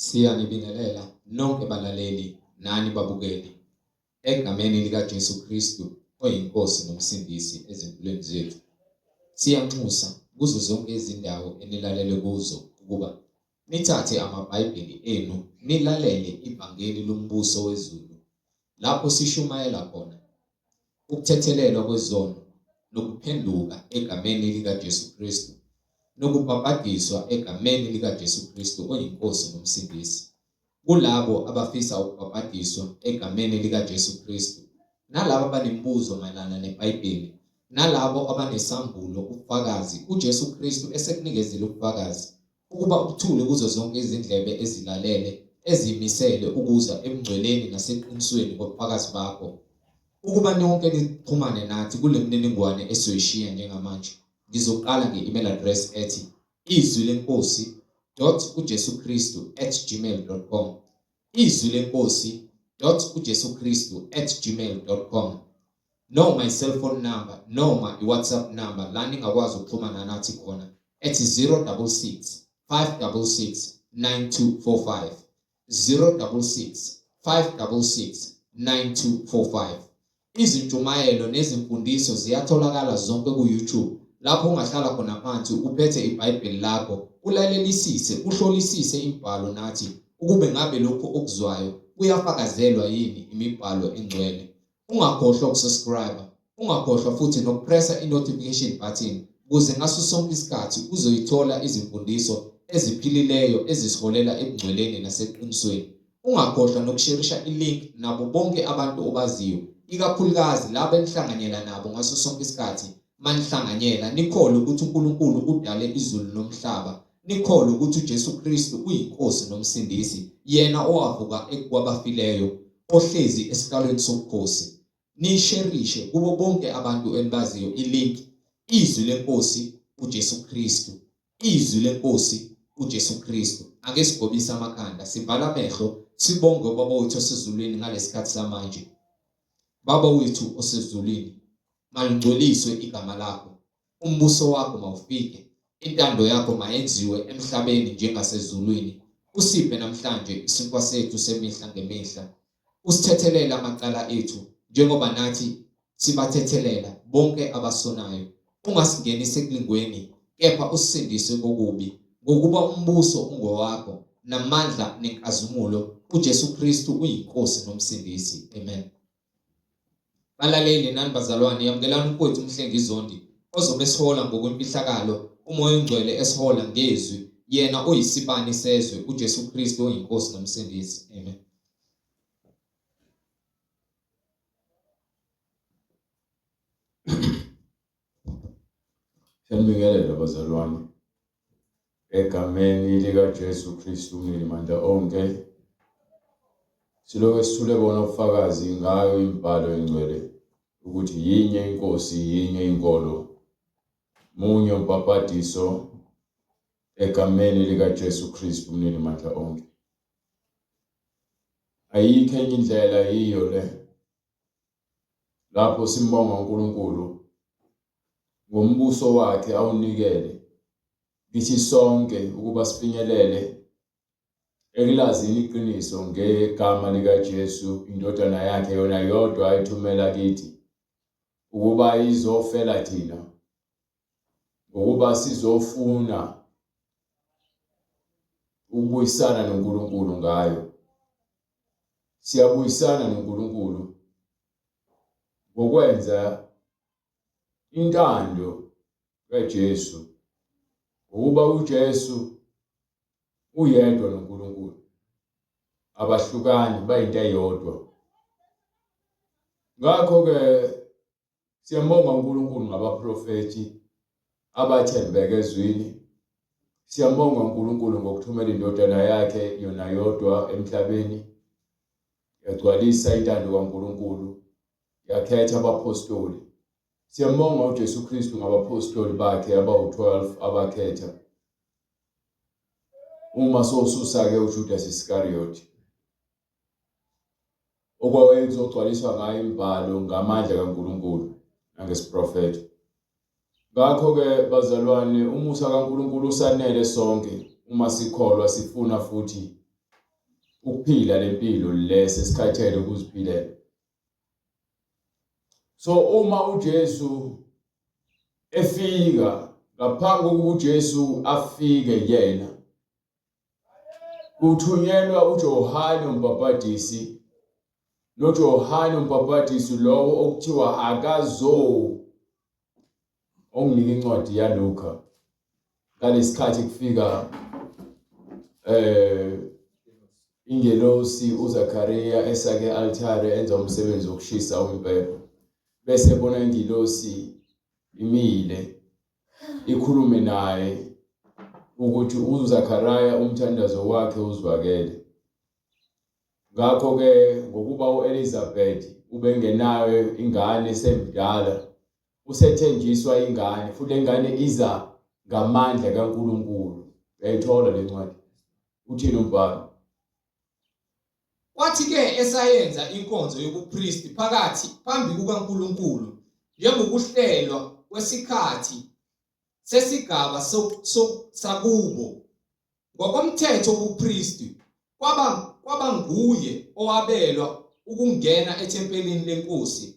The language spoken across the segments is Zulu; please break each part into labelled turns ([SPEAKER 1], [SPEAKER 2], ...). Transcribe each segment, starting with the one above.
[SPEAKER 1] Siyanibingelela nonke balaleli nani babukeli egameni likaJesu Kristu oyiNkosi noMsindisi ezimpilweni zethu. Siyanxusa kuzo zonke izindawo enilalele kuzo ukuba nithathe amaBhayibheli enu nilalele ivangeli lombuso wezulu lapho sishumayela khona ukuthethelelwa kwezono nokuphenduka egameni likaJesu Kristu nokubhabhadiswa egameni likaJesu Kristu oyiNkosi noMsindisi. Kulabo abafisa ukubhabhadiswa egameni likaJesu Kristu, nalabo abanemibuzo mayelana neBhayibheli, nalabo abanesambulo, ubufakazi, uJesu Kristu esekunikezile ubufakazi, ukuba ubuthule kuzo zonke izindlebe ezilalele, ezimisele ukuza ebungcweleni naseqinisweni kobufakazi bakho. Ukuba nonke nixhumane nathi kule mininingwane esizoyishiya njengamanje, ngizoqala nge-email address ethi izwi lenkosi dot uJesu Kristu at gmail dot com, izwi lenkosi dot uJesu Kristu at gmail dot com, noma i-cellphone number noma i-WhatsApp number la ningakwazi ukuxhumana nathi khona ethi 066 566 9245, 066 566 9245. Izintshumayelo nezimfundiso ziyatholakala zonke ku-YouTube lapho ungahlala khona phansi uphethe iBhayibheli lakho ulalelisise uhlolisise imibhalo nathi ukube ngabe lokhu okuzwayo kuyafakazelwa yini imibhalo engcwele. Ungakhohlwa ukusubscribe, ungakhohlwa futhi nokupressa i-notification button ukuze ngaso sonke isikhathi uzoyithola izimfundiso eziphilileyo ezisiholela ebungcweleni naseqinisweni. Ungakhohlwa nokusherisha i-link nabo bonke abantu obaziyo, ikakhulukazi labo enihlanganyela nabo ngaso sonke isikhathi. Manihlanganyela, nikholwe ukuthi uNkulunkulu udale izulu nomhlaba, nikholwe ukuthi uJesu Kristu uyiNkosi noMsindisi, yena owavuka kwabafileyo, ohlezi esihlalweni sobukhosi. Niyisherishe kubo bonke abantu enibaziyo i-link, izwi leNkosi uJesu Kristu. Izwi leNkosi uJesu Kristu. Ake sigobise amakhanda, sivale amehlo, sibonge uBaba wethu osezulwini ngalesikhathi samanje. Baba wethu osezulwini, malingcweliswe igama lakho. Umbuso wakho mawufike, intando yakho mayenziwe emhlabeni njengasezulwini. Usiphe namhlanje isinkwa sethu semihla ngemihla. Usithethelele amacala ethu njengoba nathi sibathethelela bonke abasonayo. Ungasingenisi ekulingweni, kepha usisindise kokubi, ngokuba umbuso ungowakho, namandla nenkazimulo, uJesu Kristu uyiNkosi noMsindisi. Amen. Balaleli nani bazalwane, yamukelani umfowethu uMhlengi Zondi ozobe esihola ngokwemfihlakalo, uMoya oNgcwele esihola ngezwi, yena oyisibani sezwe, uJesu Kristu oyiNkosi noMsindisi. Amen.
[SPEAKER 2] Siyanibingelela bazalwane egameni likaJesu Kristu umninimandla onke. Silokhu sithule bona ubufakazi ngayo imibhalo engcwele ukuthi yinye inkosi, yinye inkolo, munye umbhabhadiso egameni likaJesu Kristu umninimandla onke. Ayikho enye indlela yiyo le. Lapho simbonga uNkulunkulu ngombuso wakhe awunikele kithi sonke ukuba sifinyelele ekulazini iqiniso ngegama likaJesu indodana yakhe yona yodwa ayithumela kithi ukuba izofela thina ngokuba sizofuna ukubuyisana noNkulunkulu ngayo. Siyabuyisana noNkulunkulu ngokwenza intando kaJesu, ngokuba uJesu uyedwa noNkulunkulu, abahlukani, bayinto eyodwa. Ngakho-ke Siyambonga uNkulunkulu ngabaprofethi abathembeke ezwini. Siyambonga uNkulunkulu ngokuthumela indodana yakhe yona yodwa emhlabeni yagcwalisa intando kaNkulunkulu yakhetha abaphostoli. Siyambonga uJesu Kristu ngabaphostoli bakhe abawu-12 abakhetha. Uma sowususa-ke uJudas Iscariot. Okwakuzogcwaliswa ngayo imibhalo ngamandla kaNkulunkulu nangesiprofetho. Ngakho-ke bazalwane, umusa kaNkulunkulu usanele sonke uma sikholwa sifuna futhi Ukuphila lempilo lesi sikhathele ukuziphilela. So uma uJesu efika ngaphambi kokuba uJesu afike yena kuthunyelwa uJohane umbhabhadisi noJohane umbhabhadisi lowo okuthiwa akazo onginika incwadi yaLuka ngalesikhathi kufika eh ingelosi uZakaria esake altare enza umsebenzi wokushisa umpepho bese ebona ingilosi imile ikhulume naye ukuthi uZakaria umthandazo wakhe uzwakele. Ngakho-ke ngokuba u-Elizabeth ubengenayo ingane semdala, usethenjiswa ingane futhi le ngane iza ngamandla kaNkulunkulu. Uyayithola le ncwadi? Uthini umbhalo?
[SPEAKER 1] Kwathi-ke esayenza inkonzo yobupristi phakathi phambi kukaNkulunkulu njengokuhlelwa kwesikhathi sesigaba sakubo ngokomthetho wobupristi kwaba kwaba nguye owabelwa ukungena ethempelini lenkosi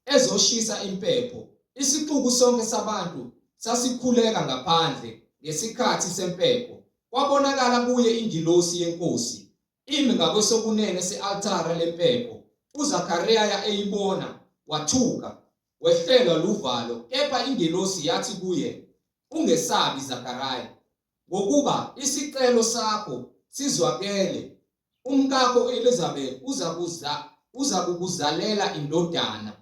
[SPEAKER 1] ezoshisa impepho. Isixuku sonke sabantu sasikhuleka ngaphandle ngesikhathi sempepho. Kwabonakala kuye ingilosi yeNkosi imi ngakwesokunene se-altare lempepho. UZakariya eyibona wathuka, wehlelwa luvalo. Kepha ingilosi yathi kuye, Ungesabi, Zakariya, ngokuba isicelo sakho sizwakele, umkakho u-Elizabeth uzakukuzalela indodana,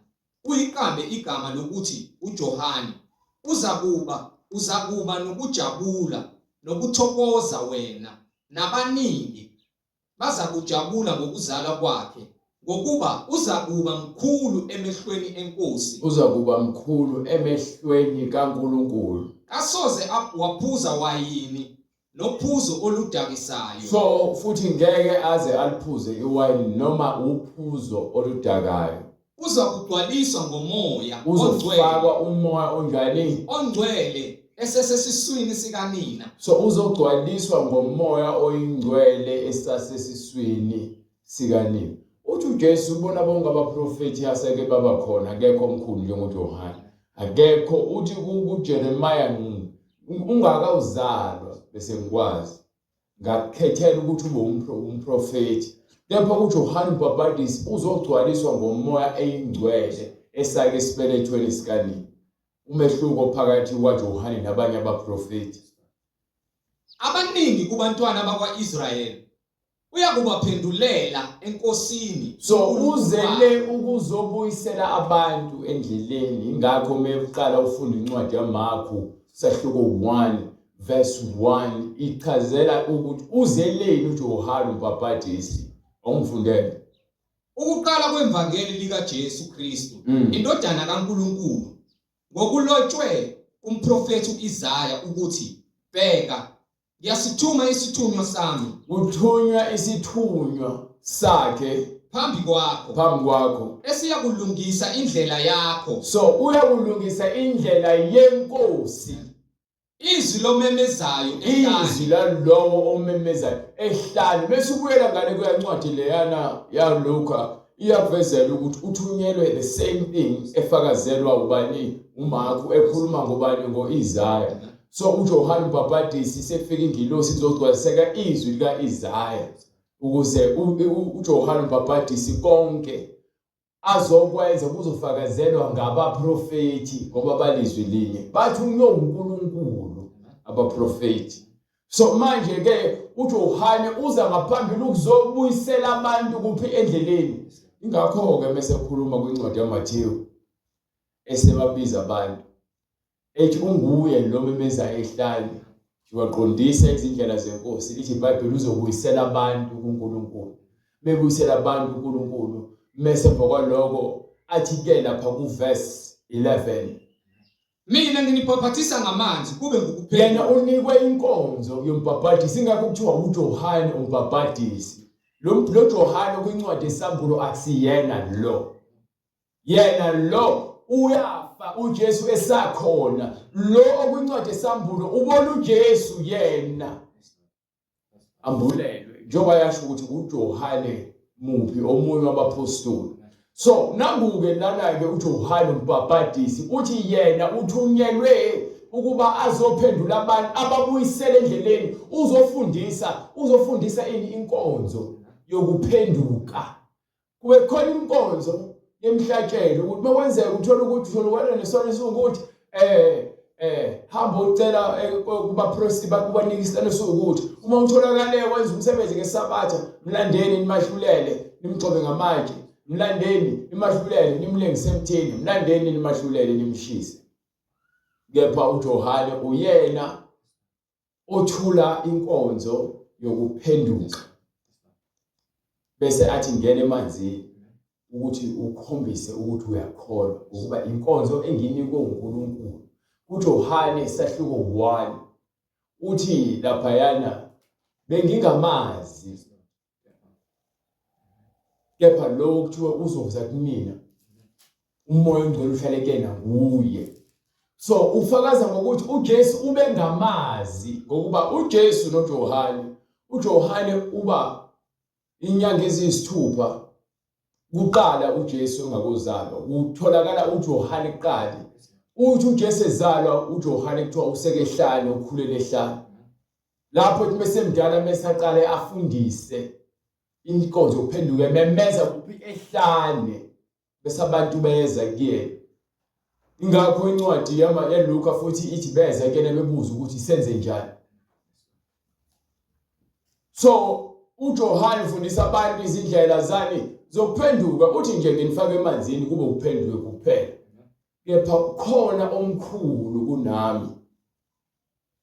[SPEAKER 1] uyiqambe igama lokuthi uJohane. Uzakuba uzakuba nokujabula nokuthokoza wena nabaningi bazakujabula ngokuzalwa kwakhe, ngokuba uzakuba mkhulu emehlweni eNkosi.
[SPEAKER 2] Uzakuba mkhulu emehlweni kaNkulunkulu.
[SPEAKER 1] Kasoze waphuza wayini nophuzo oludakisayo.
[SPEAKER 2] So futhi ngeke aze aliphuze iwayini noma uphuzo oludakayo.
[SPEAKER 1] Uzakugcwaliswa ngomoya
[SPEAKER 2] Uzofakwa umoya onjani?
[SPEAKER 1] Ongcwele esesesiswini sikanina.
[SPEAKER 2] So uzogcwaliswa ngomoya oyingcwele esasesiswini sikanina. Uthi uJesu ubona bonke abaprofethi aseke baba khona akekho omkhulu njengoJohane. Akekho uthi kuJeremiah ungakawuzalwa bese ngikwazi. Ngakukhethela ukuthi ube umprofethi. Kepha uJohane uMbhabhadisi uzogcwaliswa ngomoya eyingcwele esake esibelethweni sikanina. Umehluko phakathi kukaJohane nabanye abaprofethi.
[SPEAKER 1] Abaningi kubantwana bakwa-Israyeli uyakubaphendulela eNkosini.
[SPEAKER 2] So uzele ukuzobuyisela abantu endleleni. Ingakho mekuqala ufunda incwadi yaMarku sahluko 1 verse 1 ichazela ukuthi uzeleni uJohane uMbhabhadisi. Awungifundele.
[SPEAKER 1] Ukuqala kwemvangeli likaJesu Kristu, indodana kaNkulunkulu, ngokulotshwe kumprofethi uIsaya ukuthi, Bheka, ngiyasithuma isithunywa sami.
[SPEAKER 2] Kuthunywa isithunywa sakhe
[SPEAKER 1] phambi kwakho,
[SPEAKER 2] phambi kwakho,
[SPEAKER 1] esiyakulungisa indlela yakho.
[SPEAKER 2] So uyakulungisa indlela yeNkosi.
[SPEAKER 1] Izwi lomemezayo
[SPEAKER 2] ehlane. Izwi lalowo omemezayo ehlane. Bese ubuyela ngale kuyancwadi leyana yaLuka iyakuvezela ukuthi uthunyelwe the same thing efakazelwa ubani uMarku ekhuluma ngobani ngo-Isaya. So uJohane uMbhabhadisi sefika ingilosi kuzogcwaliseka izwi lika-Isaya ukuze uJohane uMbhabhadisi konke azokwenza kuzofakazelwa ngabaprofethi ngoba balizwi linye bathunywe uNkulunkulu abaprofethi. So manje ke uJohane uza ngaphambili ukuzobuyisela abantu kuphi endleleni. Ingakho ke mase ekhuluma kwincwadi yaMathewu esebabiza abantu ethi unguye lo memezayo ehlane ngiwaqondisa izindlela zenkosi lithi iBhayibheli uzobuyisela abantu kuNkulunkulu bebuyisela abantu kuNkulunkulu mese emva kwaloko athi ke lapha kuverse 11
[SPEAKER 1] Mina nginibhaphathisa ngamanzi kube ngukuphenduka.
[SPEAKER 2] Yena unikwe inkonzo yombhabhadisi ingakho kuthiwa uJohane umbhabhadisi. Lo Johane kwincwadi yeSambulo akusiyena lo. Yena lo uyafa uJesu esakhona. Lo okwincwadi yeSambulo ubona uJesu yena. Ambulelwe. Njengoba yasho ukuthi uJohane muphi omunye wabaphostoli. So nangu-ke lana-ke uJohane umbhabhadisi uthi yena uthunyelwe ukuba azophendula abantu ababuyisele endleleni, uzofundisa uzofundisa ini inkonzo yokuphenduka. Kube khona inkonzo yemhlatshelo ukuthi makwenzeka uthola ukuthi utholakala nesono esiwukuthi eh eh hamba ucela eh, kubapristi bakubanike isicelo esiwukuthi uma utholakale wenza umsebenzi ngesabatha mlandeni nimahlulele nimgxobe ngamatshe mlandeni nimahlulele nimlengise emthini mlandeni nimahlulele nimshise kepha uJohane uyena othula inkonzo yokuphenduka bese athi ngena emanzini ukuthi ukhombise ukuthi uyakholwa ukuba inkonzo enginikwe uNkulunkulu kuJohane isahluko 1 uthi laphayana bengingamazi kepha lo kuthiwa uzoza kumina umoya ongcwele uhlale kuyena nguye so ufakaza ngokuthi uJesu ubengamazi ngokuba uJesu noJohane uJohane uba inyanga eziyisithupha kuqala uJesu engakozalwa kutholakala uJohane kuqala uthi uJesu ezalwa uJohane kuthiwa usekehlane ukhulele ehlane lapho ethi mesemdala mesaqale afundise inkonzo yokuphenduka ememeza kuphi ehlane bese abantu beza kuyena ingakho incwadi yaLuka futhi ithi beza kuyena bebuza ukuthi senze njani so uJohane ufundisa abantu izindlela zani zokuphenduka uthi nje nginifake emanzini kube ukuphenduka kuphela kepha khona omkhulu kunami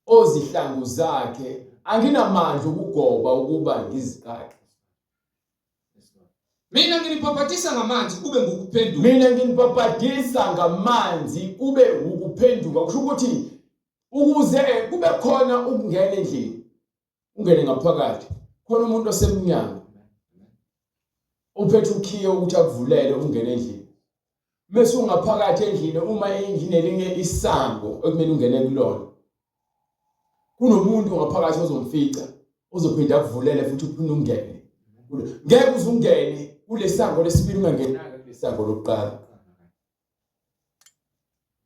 [SPEAKER 2] ozihlangu zakhe anginamandla ukugoba ukuba ngiziqaqe
[SPEAKER 1] Mina nginibhabhadisa ngamanzi kube ngukuphenduka.
[SPEAKER 2] Mina nginibhabhadisa ngamanzi kube ukuphenduka. Kusho ukuthi ukuze kube khona ukungena endlini, ungene ngaphakathi, khona umuntu osemnyango uphethe ukhiye ukuthi akuvulele ungene endlini. Mese ungaphakathi endlini uma endlini elinye isango ekumele ungene kulona. Kunomuntu ngaphakathi ozomfica ozophinda akuvulele futhi uphinde ungene. Ngeke uze ungene kulesango lesibili ungangenanga kulesango lokuqala.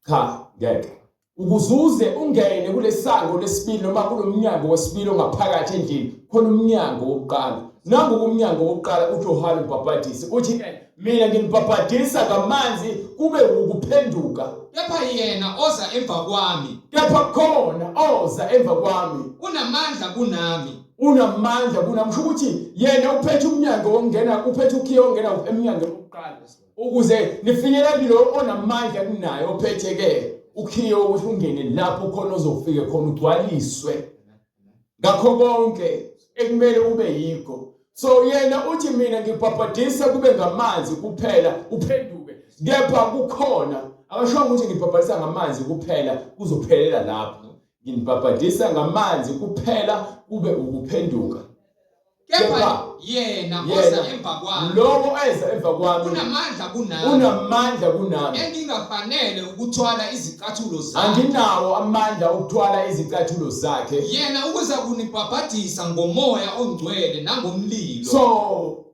[SPEAKER 2] Cha, ngeke. Ukuze uze ungene kulesango lesibili noma kulomnyango wesibili ongaphakathi endlini, khona umnyango wokuqala. Nangu kumnyango wokuqala uJohane umbhabhadisi uthi mina nginibhabhadisa ngamanzi kube ukuphenduka.
[SPEAKER 1] Kepha yena oza emva kwami.
[SPEAKER 2] Kepha khona oza emva kwami.
[SPEAKER 1] Unamandla kunami.
[SPEAKER 2] Unamandla kunami. Kusho ukuthi yena uphethe umnyango wokungena, uphethe ukhiye wokungena emnyango wokuqala. Ukuze nifinyelele lo onamandla kunaye ophethe ke ukhiye ukuthi ungene lapho khona ozofike khona ugcwaliswe ngakho konke ekumele ube yikho. So yena uthi mina ngibhabhadisa kube ngamanzi kuphela uphenduke, kepha kukhona akashongo ukuthi ngibhabhadisa ngamanzi kuphela kuzophelela lapho. Nginibhabhadisa ngamanzi kuphela kube ukuphenduka.
[SPEAKER 1] Kepha yena oza emva kwami,
[SPEAKER 2] lowo eza emva kwami
[SPEAKER 1] unamandla kunami,
[SPEAKER 2] unamandla kunami,
[SPEAKER 1] engingafanele ukuthwala izicathulo zakhe.
[SPEAKER 2] Anginawo amandla okuthwala izicathulo zakhe.
[SPEAKER 1] Yena ukuza kunibhabhadisa ngomoya ongcwele nangomlilo.
[SPEAKER 2] So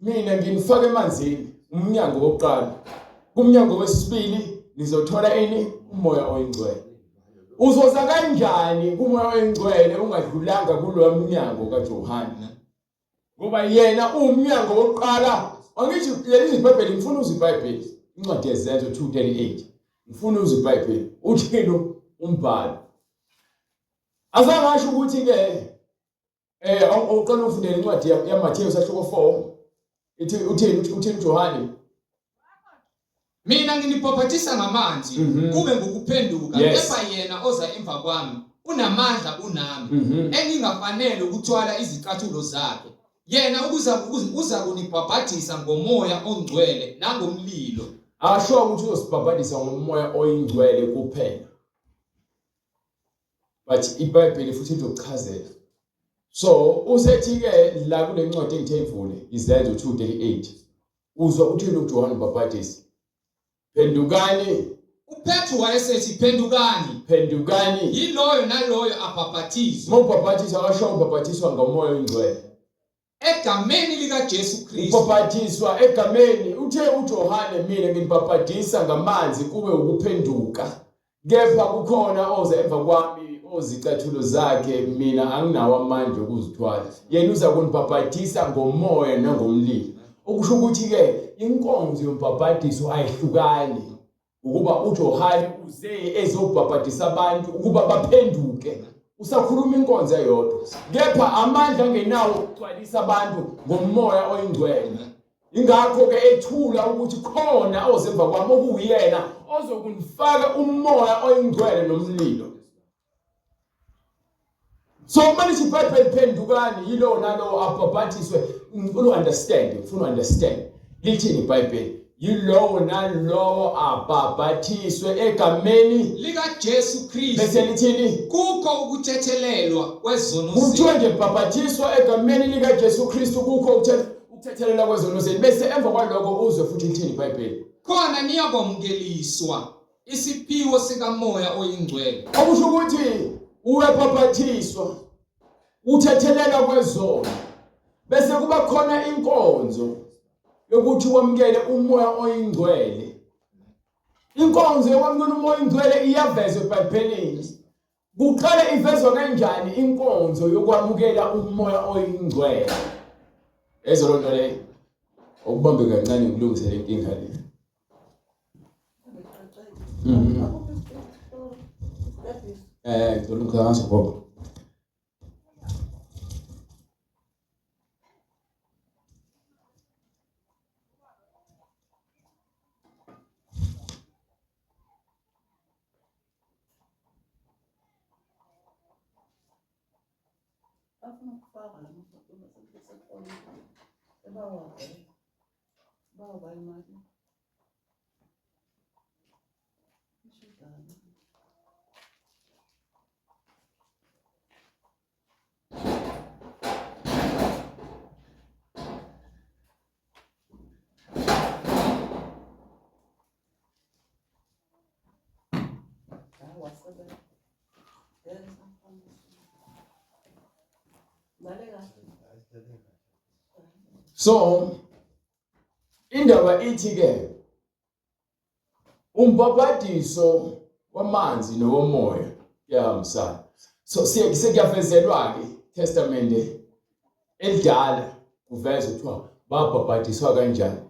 [SPEAKER 2] mina nginifaka emanzini umnyango wokuqala, kumnyango wesibili nizothola ini? Umoya oyingcwele. Uzoza kanjani kumoya oyingcwele ungadlulanga kulowa mnyango kaJohane? Ngoba yena uwumnyango wokuqala. Angithi leli iBhayibheli ngifuna uzwe iBhayibheli. Incwadi yeZenzo 2:38. Ngifuna uzwe iBhayibheli. Uthini umbhalo? Azange asho ukuthi ke eh uqala ufundele incwadi yaMathewu sahluko 4. Ithi uthini uthini uJohane?
[SPEAKER 1] Mina nginibhaphathisa ngamanzi mm -hmm. kube ngukuphenduka kepha yes. yena oza emva kwami unamandla kunami mm -hmm. engingafanele ukuthwala izicathulo zakhe yena ukuza uza kunibhabhadisa ngomoya ongcwele nangomlilo
[SPEAKER 2] asho ukuthi uzosibhabhadisa ngomoya oyingcwele kuphela but iBhayibheli futhi lizokuchazela so usethi ke la kule ncwadi engithe ivule izenzo 2:38 Uzwa uthini uJohane uMbhabhadisi? Phendukani.
[SPEAKER 1] UPetru wayesethi phendukani.
[SPEAKER 2] Phendukani.
[SPEAKER 1] Yiloyo naloyo abhabhathizwe.
[SPEAKER 2] Uma ubhabhathiswa akasho ubhabhathiswa ngomoya oyingcwele.
[SPEAKER 1] Egameni likaJesu Kristu.
[SPEAKER 2] Ubhabhadiswa egameni uthe uJohane mina nginibhabhadisa ngamanzi kube ukuphenduka. Kepha kukhona oza emva kwami ozicathulo zakhe mina anginawo amandla okuzithwala. Yena uza kunibhabhadisa ngomoya nangomlilo. Okusho ukuthi ke inkonzo yombhabhadiso ayihlukani. Ukuba uJohane uze ezobhabhadisa abantu ukuba baphenduke. Usakhuluma inkonzo eyodwa. Kepha amandla angenawo ukugcwalisa abantu ngomoya oyingcwele. Ingakho-ke ethula ukuthi khona ozemva kwami okuwuyena ozokunifaka umoya oyingcwele nomlilo. So uma lithi iBhayibheli phendukani yilowo nalowo abhabhathiswe, ngifuna u-understand, ngifuna u-understand. Lithini iBhayibheli? Yilowo nalowo abhabhathiswe egameni
[SPEAKER 1] likaJesu Kristu.
[SPEAKER 2] Bese lithini?
[SPEAKER 1] Kukho ukuthethelelwa kwezono zethu.
[SPEAKER 2] Kuthiwa nje bhabhathiswa egameni likaJesu Kristu kukho ukuthethelelwa kwezono zenu. Bese emva kwaloko uzwe futhi lithini iBhayibheli?
[SPEAKER 1] Khona niyakwamukeliswa isiphiwo sikaMoya oyiNgcwele.
[SPEAKER 2] Okusho ukuthi uyabhabhathiswa, uthethelelwa kwezono. Bese kuba khona inkonzo yokuthi wamukele uMoya oyiNgcwele. Inkonzo yokwamukela uMoya oyiNgcwele iyavezwa eBhayibhelini. Kuqala ivezwa kanjani inkonzo yokwamukela uMoya oyiNgcwele? Ezwa loo nto leyo. Ukubambe kancane ngilungise le nkinga le. Eh, ngizolungisa ngaso gogo. So indaba ithi ke umbhabhadiso wamanzi nowomoya kuyahambisana. So siye sekuyavezelwa ke Testament elidala kuvezwa kuthiwa babhabhadiswa kanjani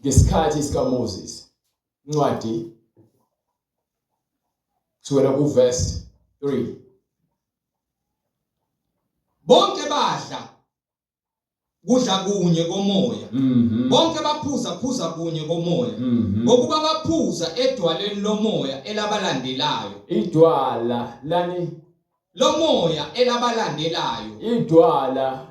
[SPEAKER 2] ngesikhathi sikaMoses. Incwadi kusukela kuverse 3.
[SPEAKER 1] Bonke badla kudla kunye komoya. Bonke baphuza phuza kunye komoya. Ngokuba baphuza edwaleni lomoya elabalandelayo.
[SPEAKER 2] Idwala lani?
[SPEAKER 1] Lomoya elabalandelayo.
[SPEAKER 2] Idwala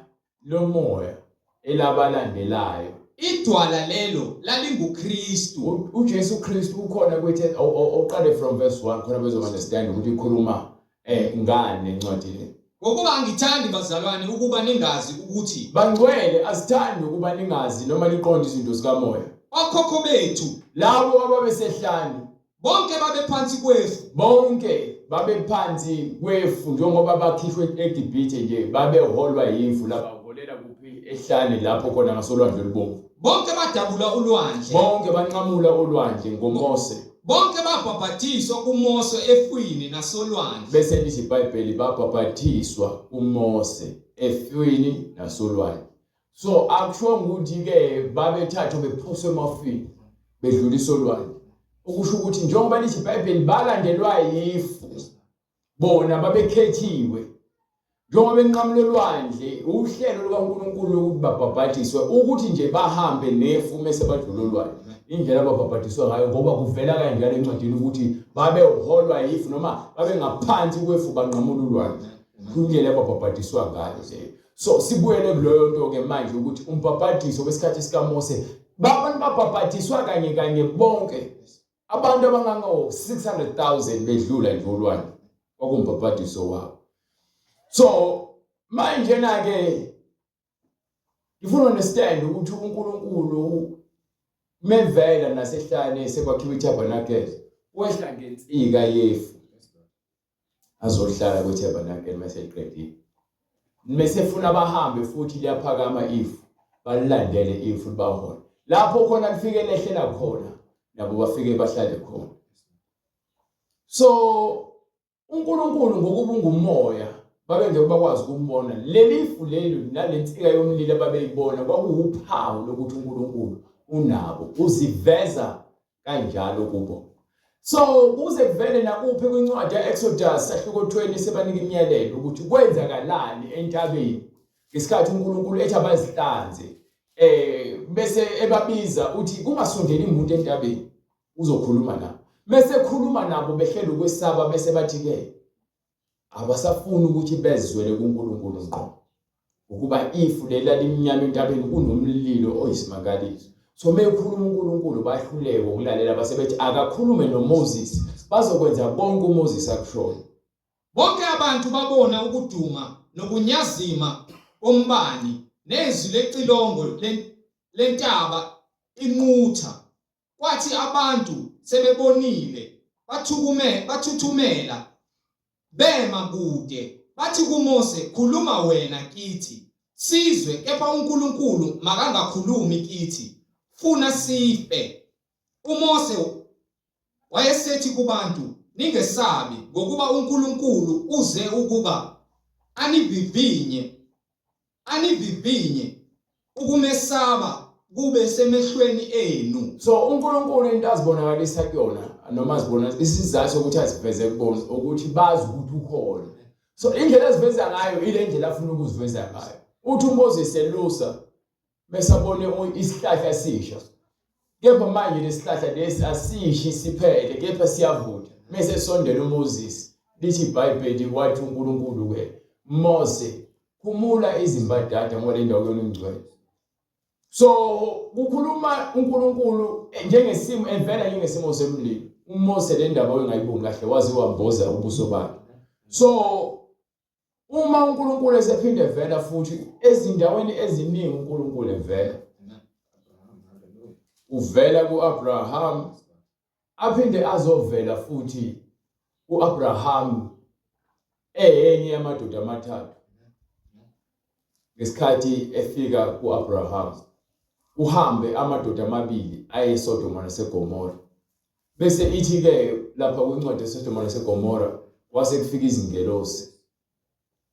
[SPEAKER 2] lomoya elabalandelayo.
[SPEAKER 1] Idwala lelo lalinguKristu.
[SPEAKER 2] UJesu Kristu ukhona kwithi oqale from verse 1 khona bezo understand ukuthi ikhuluma eh ngani lencwadi le.
[SPEAKER 1] Ngokuba angithandi bazalwane ukuba ningazi ukuthi
[SPEAKER 2] bangcwele asithandi ukuba ningazi noma niqonde izinto zikamoya.
[SPEAKER 1] Okhokho bethu
[SPEAKER 2] labo ababesehlane
[SPEAKER 1] bonke babephansi kwefu.
[SPEAKER 2] Bonke babephansi kwefu njengoba bakhishwe eGibhithe nje babeholwa yifu labaholela kuphi ehlane lapho khona ngasolwandle olubomvu.
[SPEAKER 1] Bonke badabula ulwandle.
[SPEAKER 2] Bonke banqamula ulwandle ngoMose.
[SPEAKER 1] Bonke babhabhathiswa kuMose efwini nasolwandle.
[SPEAKER 2] Bese lithi iBhayibheli babhabhathiswa kuMose efwini nasolwandle. So akushongo ukuthi ke babethathwa bephoswe emafini bedlulisa olwandle. Okusho ukuthi njengoba lithi iBhayibheli balandelwa yifu bona babekhethiwe njengoba benqamula olwandle uhlelo lukaNkulunkulu lokuthi babhabhadiswe ukuthi nje bahambe nefu mese badlula olwandle indlela ababhabhadiswa ngayo ngoba kuvela kanjalo encwadini ukuthi babeholwa yifu noma babengaphansi kwefu banqamula ulwandle indlela ababhabhadiswa ngayo leyo. So sibuyele kuleyo nto ke manje ukuthi umbhabhadiso wesikhathi sikaMose abantu babhabhadiswa kanye kanye bonke abantu abangango 600,000 bedlula nje ulwandle kwakumbhabhadiso wabo. So manje na ke ngifuna understand ukuthi uNkulunkulu mevela nasehlane sekwakhiwa itabernakele wehla ngensika yefu azohlala kwitabernakele mase eqedile. Mesefuna bahambe futhi liyaphakama ifu, balilandele ifu libahole. Lapho khona lifike lehlela khona, nabo bafike bahlale khona. So uNkulunkulu ngokuba ungumoya babengeke bakwazi ukumbona. Leli fu leli nalensika yomlilo ababeyibona kwakuwuphawu lokuthi uNkulunkulu unabo, uziveza kanjalo kubo. So kuze kuvele nakuphi kwincwadi ya-Exodus sahluko 20 sebanika imiyalelo ukuthi kwenzakalani entabeni ngesikhathi uNkulunkulu ethi abazihlanze bese ebabiza uthi kungasondeli umuntu entabeni uzokhuluma nabo. Mese khuluma nabo behlela ukwesaba bese bathi ke abasafuni ukuthi bezwele kuNkulunkulu ngqo ukuba ifu lela limnyama entabeni kunomlilo oyisimangaliso. So mekhuluma uNkulunkulu bahluleke ukulalela base bethi akakhulume noMoses bazokwenza konke uMoses akushoyo.
[SPEAKER 1] Bonke abantu babona ukuduma nokunyazima kombani nezwi lecilongo lentaba inqutha. Kwathi abantu sebebonile bathukume bathuthumela bema kude bathi kuMose khuluma wena kithi sizwe kepha uNkulunkulu makangakhulumi kithi funa sife. UMose wayesethi kubantu ningesabi ngokuba uNkulunkulu uze ukuba anivivinye Anivivinye ukumesaba kube semehlweni enu.
[SPEAKER 2] So uNkulunkulu into azibonakalisa kuyona noma azibona isizathu sokuthi aziveze kubona ukuthi bazi ukuthi ukhona. So indlela aziveza ngayo ile ndlela afuna ukuziveza ngayo. Uthi uMoses elusa bese abone isihlahla sisha. Kepha manje lesihlahla lesi asishi siphele kepha siyavutha. Mese sondela uMoses lithi iBhayibheli wathi uNkulunkulu ke Mose khumula izimbadada ngoba le ndawo kuyona ingcwele. So kukhuluma uNkulunkulu njengesimo evela njengesimo semlilo. UMose le ndaba wengayiboni kahle waze wamboza ubuso bakhe. So uma uNkulunkulu esephinde evela futhi ezindaweni eziningi uNkulunkulu evela uvela kuAbraham aphinde azovela futhi kuAbraham eyenye yamadoda amathathu ngesikhathi efika kuAbraham kuhambe amadoda amabili ayeSodoma naseGomora bese ithi ke lapha kwincwadi yeSodoma naseGomora kwase kufika izingelosi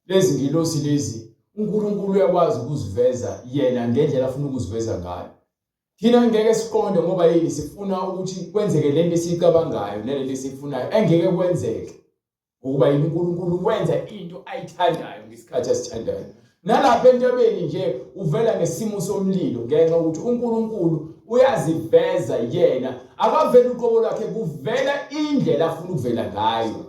[SPEAKER 2] lezi ngilosi lezi uNkulunkulu uyakwazi ukuziveza yena ngendlela afuna ukuziveza ngayo Thina ngeke siqonde ngoba yini sifuna ukuthi kwenzeke lento esiyicabangayo nalento esiyifunayo engeke kwenzeke ngokuba yini uNkulunkulu wenza into ayithandayo ngesikhathi asithandayo. Nalapha entabeni nje uvela ngesimo somlilo ngenxa yokuthi uNkulunkulu uyaziveza yena akaveli uqobo lwakhe kuvela indlela afuna ukuvela ngayo.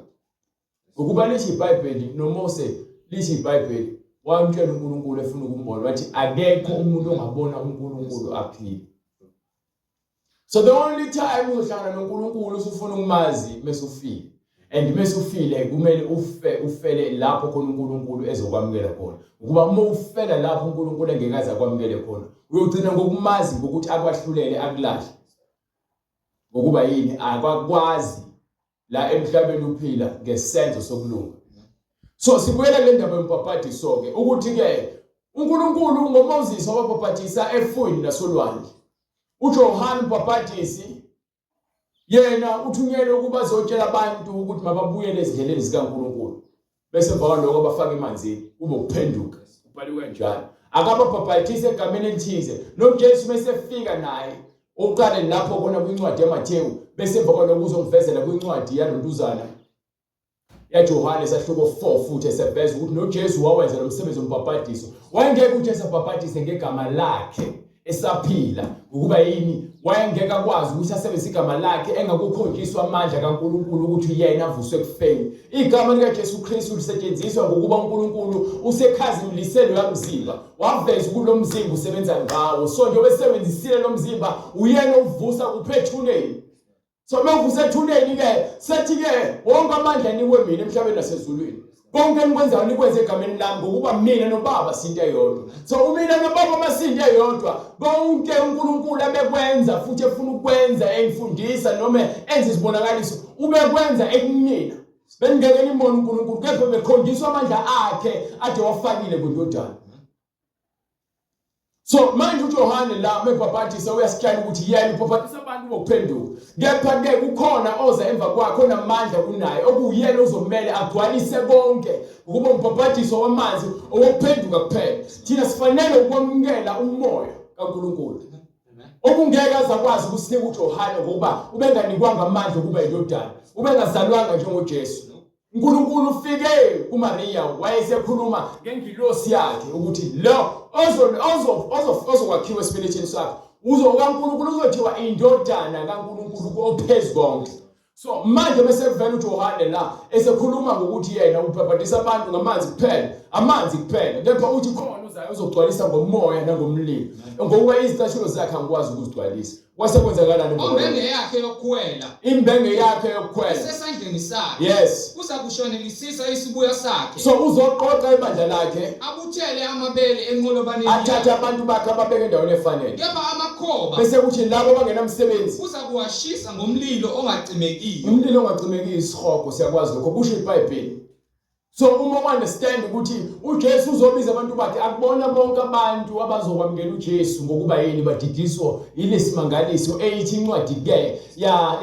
[SPEAKER 2] Ngokuba lithi iBhayibheli noMose lithi iBhayibheli wamtshela uNkulunkulu efuna ukumbona wathi akekho umuntu ongabona uNkulunkulu aphile. So the only time uzohlangana noNkulunkulu usufuna ukumazi mese ufile. And mese ufile kumele ufe ufele lapho khona uNkulunkulu ezokwamukela khona. Ukuba uma ufela lapho uNkulunkulu engeke aze akwamukele khona, uyogcina ngokumazi ngokuthi akwahlulele akulahle. Ngokuba yini akakwazi la emhlabeni uphila ngesenzo sokulunga. So sibuyela kule ndaba yombhabhadiso ke ukuthi ke uNkulunkulu ngoMoses wababhabhadisa efwini nasolwandle. UJohane umbhabhadisi yena uthunyelwe ukuba azotshela abantu ukuthi mababuyele ezindleleni zikaNkulunkulu. Bese emva kwaloko bafake emanzini kube ukuphenduka. Kubhaliwe kanjalo. Akababhabhadisi egameni elithize. NoJesu mesefika naye uqale lapho khona kwincwadi yaMathewu bese emva kwaloko uzongivezela kwincwadi yalontuzana yaJohane sahluko 4 futhi eseveza ukuthi noJesu wawenza lo msebenzi wombhabhadiso. Wayengeke uJesu abhabhadise ngegama lakhe esaphila ngokuba yini wayengeke akwazi ukuthi asebenzise igama lakhe engakukhonjiswa amandla kaNkulunkulu ukuthi yena avuswe ekufeni. Igama likaJesu Kristu lisetshenziswa ngokuba uNkulunkulu usekhazimulise loya mzimba waveza ukuthi lo mzimba usebenza ngawo. So njengoba esebenzisile lo mzimba uyena ovusa kuphi ethuneni. So uma uvuse ethuneni ke sethi ke wonke amandla anikwe mina emhlabeni nasezulwini. Konke enikwenzayo nikwenze egameni lami ngokuba mina noBaba sinto eyodwa. So umina noBaba masinto eyodwa. Konke uNkulunkulu abekwenza futhi efuna ukwenza engifundisa noma enza izibonakaliso ubekwenza ekumina. Beningeke nimbone uNkulunkulu kepha bekhonjiswa amandla akhe ade wafakile kwindodana. So manje uJohane la mebhabhadisa uyasitshela ukuthi yena ubhabhadisa abantu ngokuphenduka. Kepha ke kukhona oza emva kwakhe onamandla kunaye okuwuyena ozomele agcwalise konke ukuba umbhabhadiso wamanzi owokuphenduka kuphela. Thina sifanele ukwamukela umoya kaNkulunkulu. Okungeke azakwazi ukusinika uJohane ngokuba ubenganikwanga amandla ukuba indodana, ubengazalwanga njengoJesu. uNkulunkulu ufike kuMariya wayesekhuluma ngengilosi yakhe ukuthi lo ozokwakhiwa esibelethweni sakho uzokaNkulunkulu uzothiwa indodana kaNkulunkulu ophezu konke. So manje bese kuvela uJohane la esekhuluma ngokuthi yena ubhabhadisa abantu ngamanzi kuphela, amanzi kuphela. Kepha uthi khona uzayo uzogcwalisa ngomoya nangomlilo. Ngokuba izicathulo zakhe angikwazi ukuzigcwalisa. Kwase kwenzakalani
[SPEAKER 1] ngoba? Imbenge yakhe yokukhwela.
[SPEAKER 2] Imbenge yakhe yokukhwela.
[SPEAKER 1] Isesandleni sakhe.
[SPEAKER 2] Yes.
[SPEAKER 1] Uza kushonelisisa isibuya sakhe.
[SPEAKER 2] So uzoqoqa ibandla lakhe.
[SPEAKER 1] Abuthele amabele enqolobaneni.
[SPEAKER 2] Athathe abantu bakhe ababeke endaweni efanele.
[SPEAKER 1] Kepha amakhoba.
[SPEAKER 2] Bese kuthi labo abangenamsebenzi.
[SPEAKER 1] Uza kuwashisa ngomlilo ongacimekiyo.
[SPEAKER 2] Umlilo ongacimekiyo isihogo siyakwazi lokho kusho iBhayibheli. So uma understand ukuthi uJesu uzobiza abantu bakhe akubona bonke abantu abazokwamukela uJesu ngokuba yini badidiswa yilesimangaliso eyithi incwadi ke ya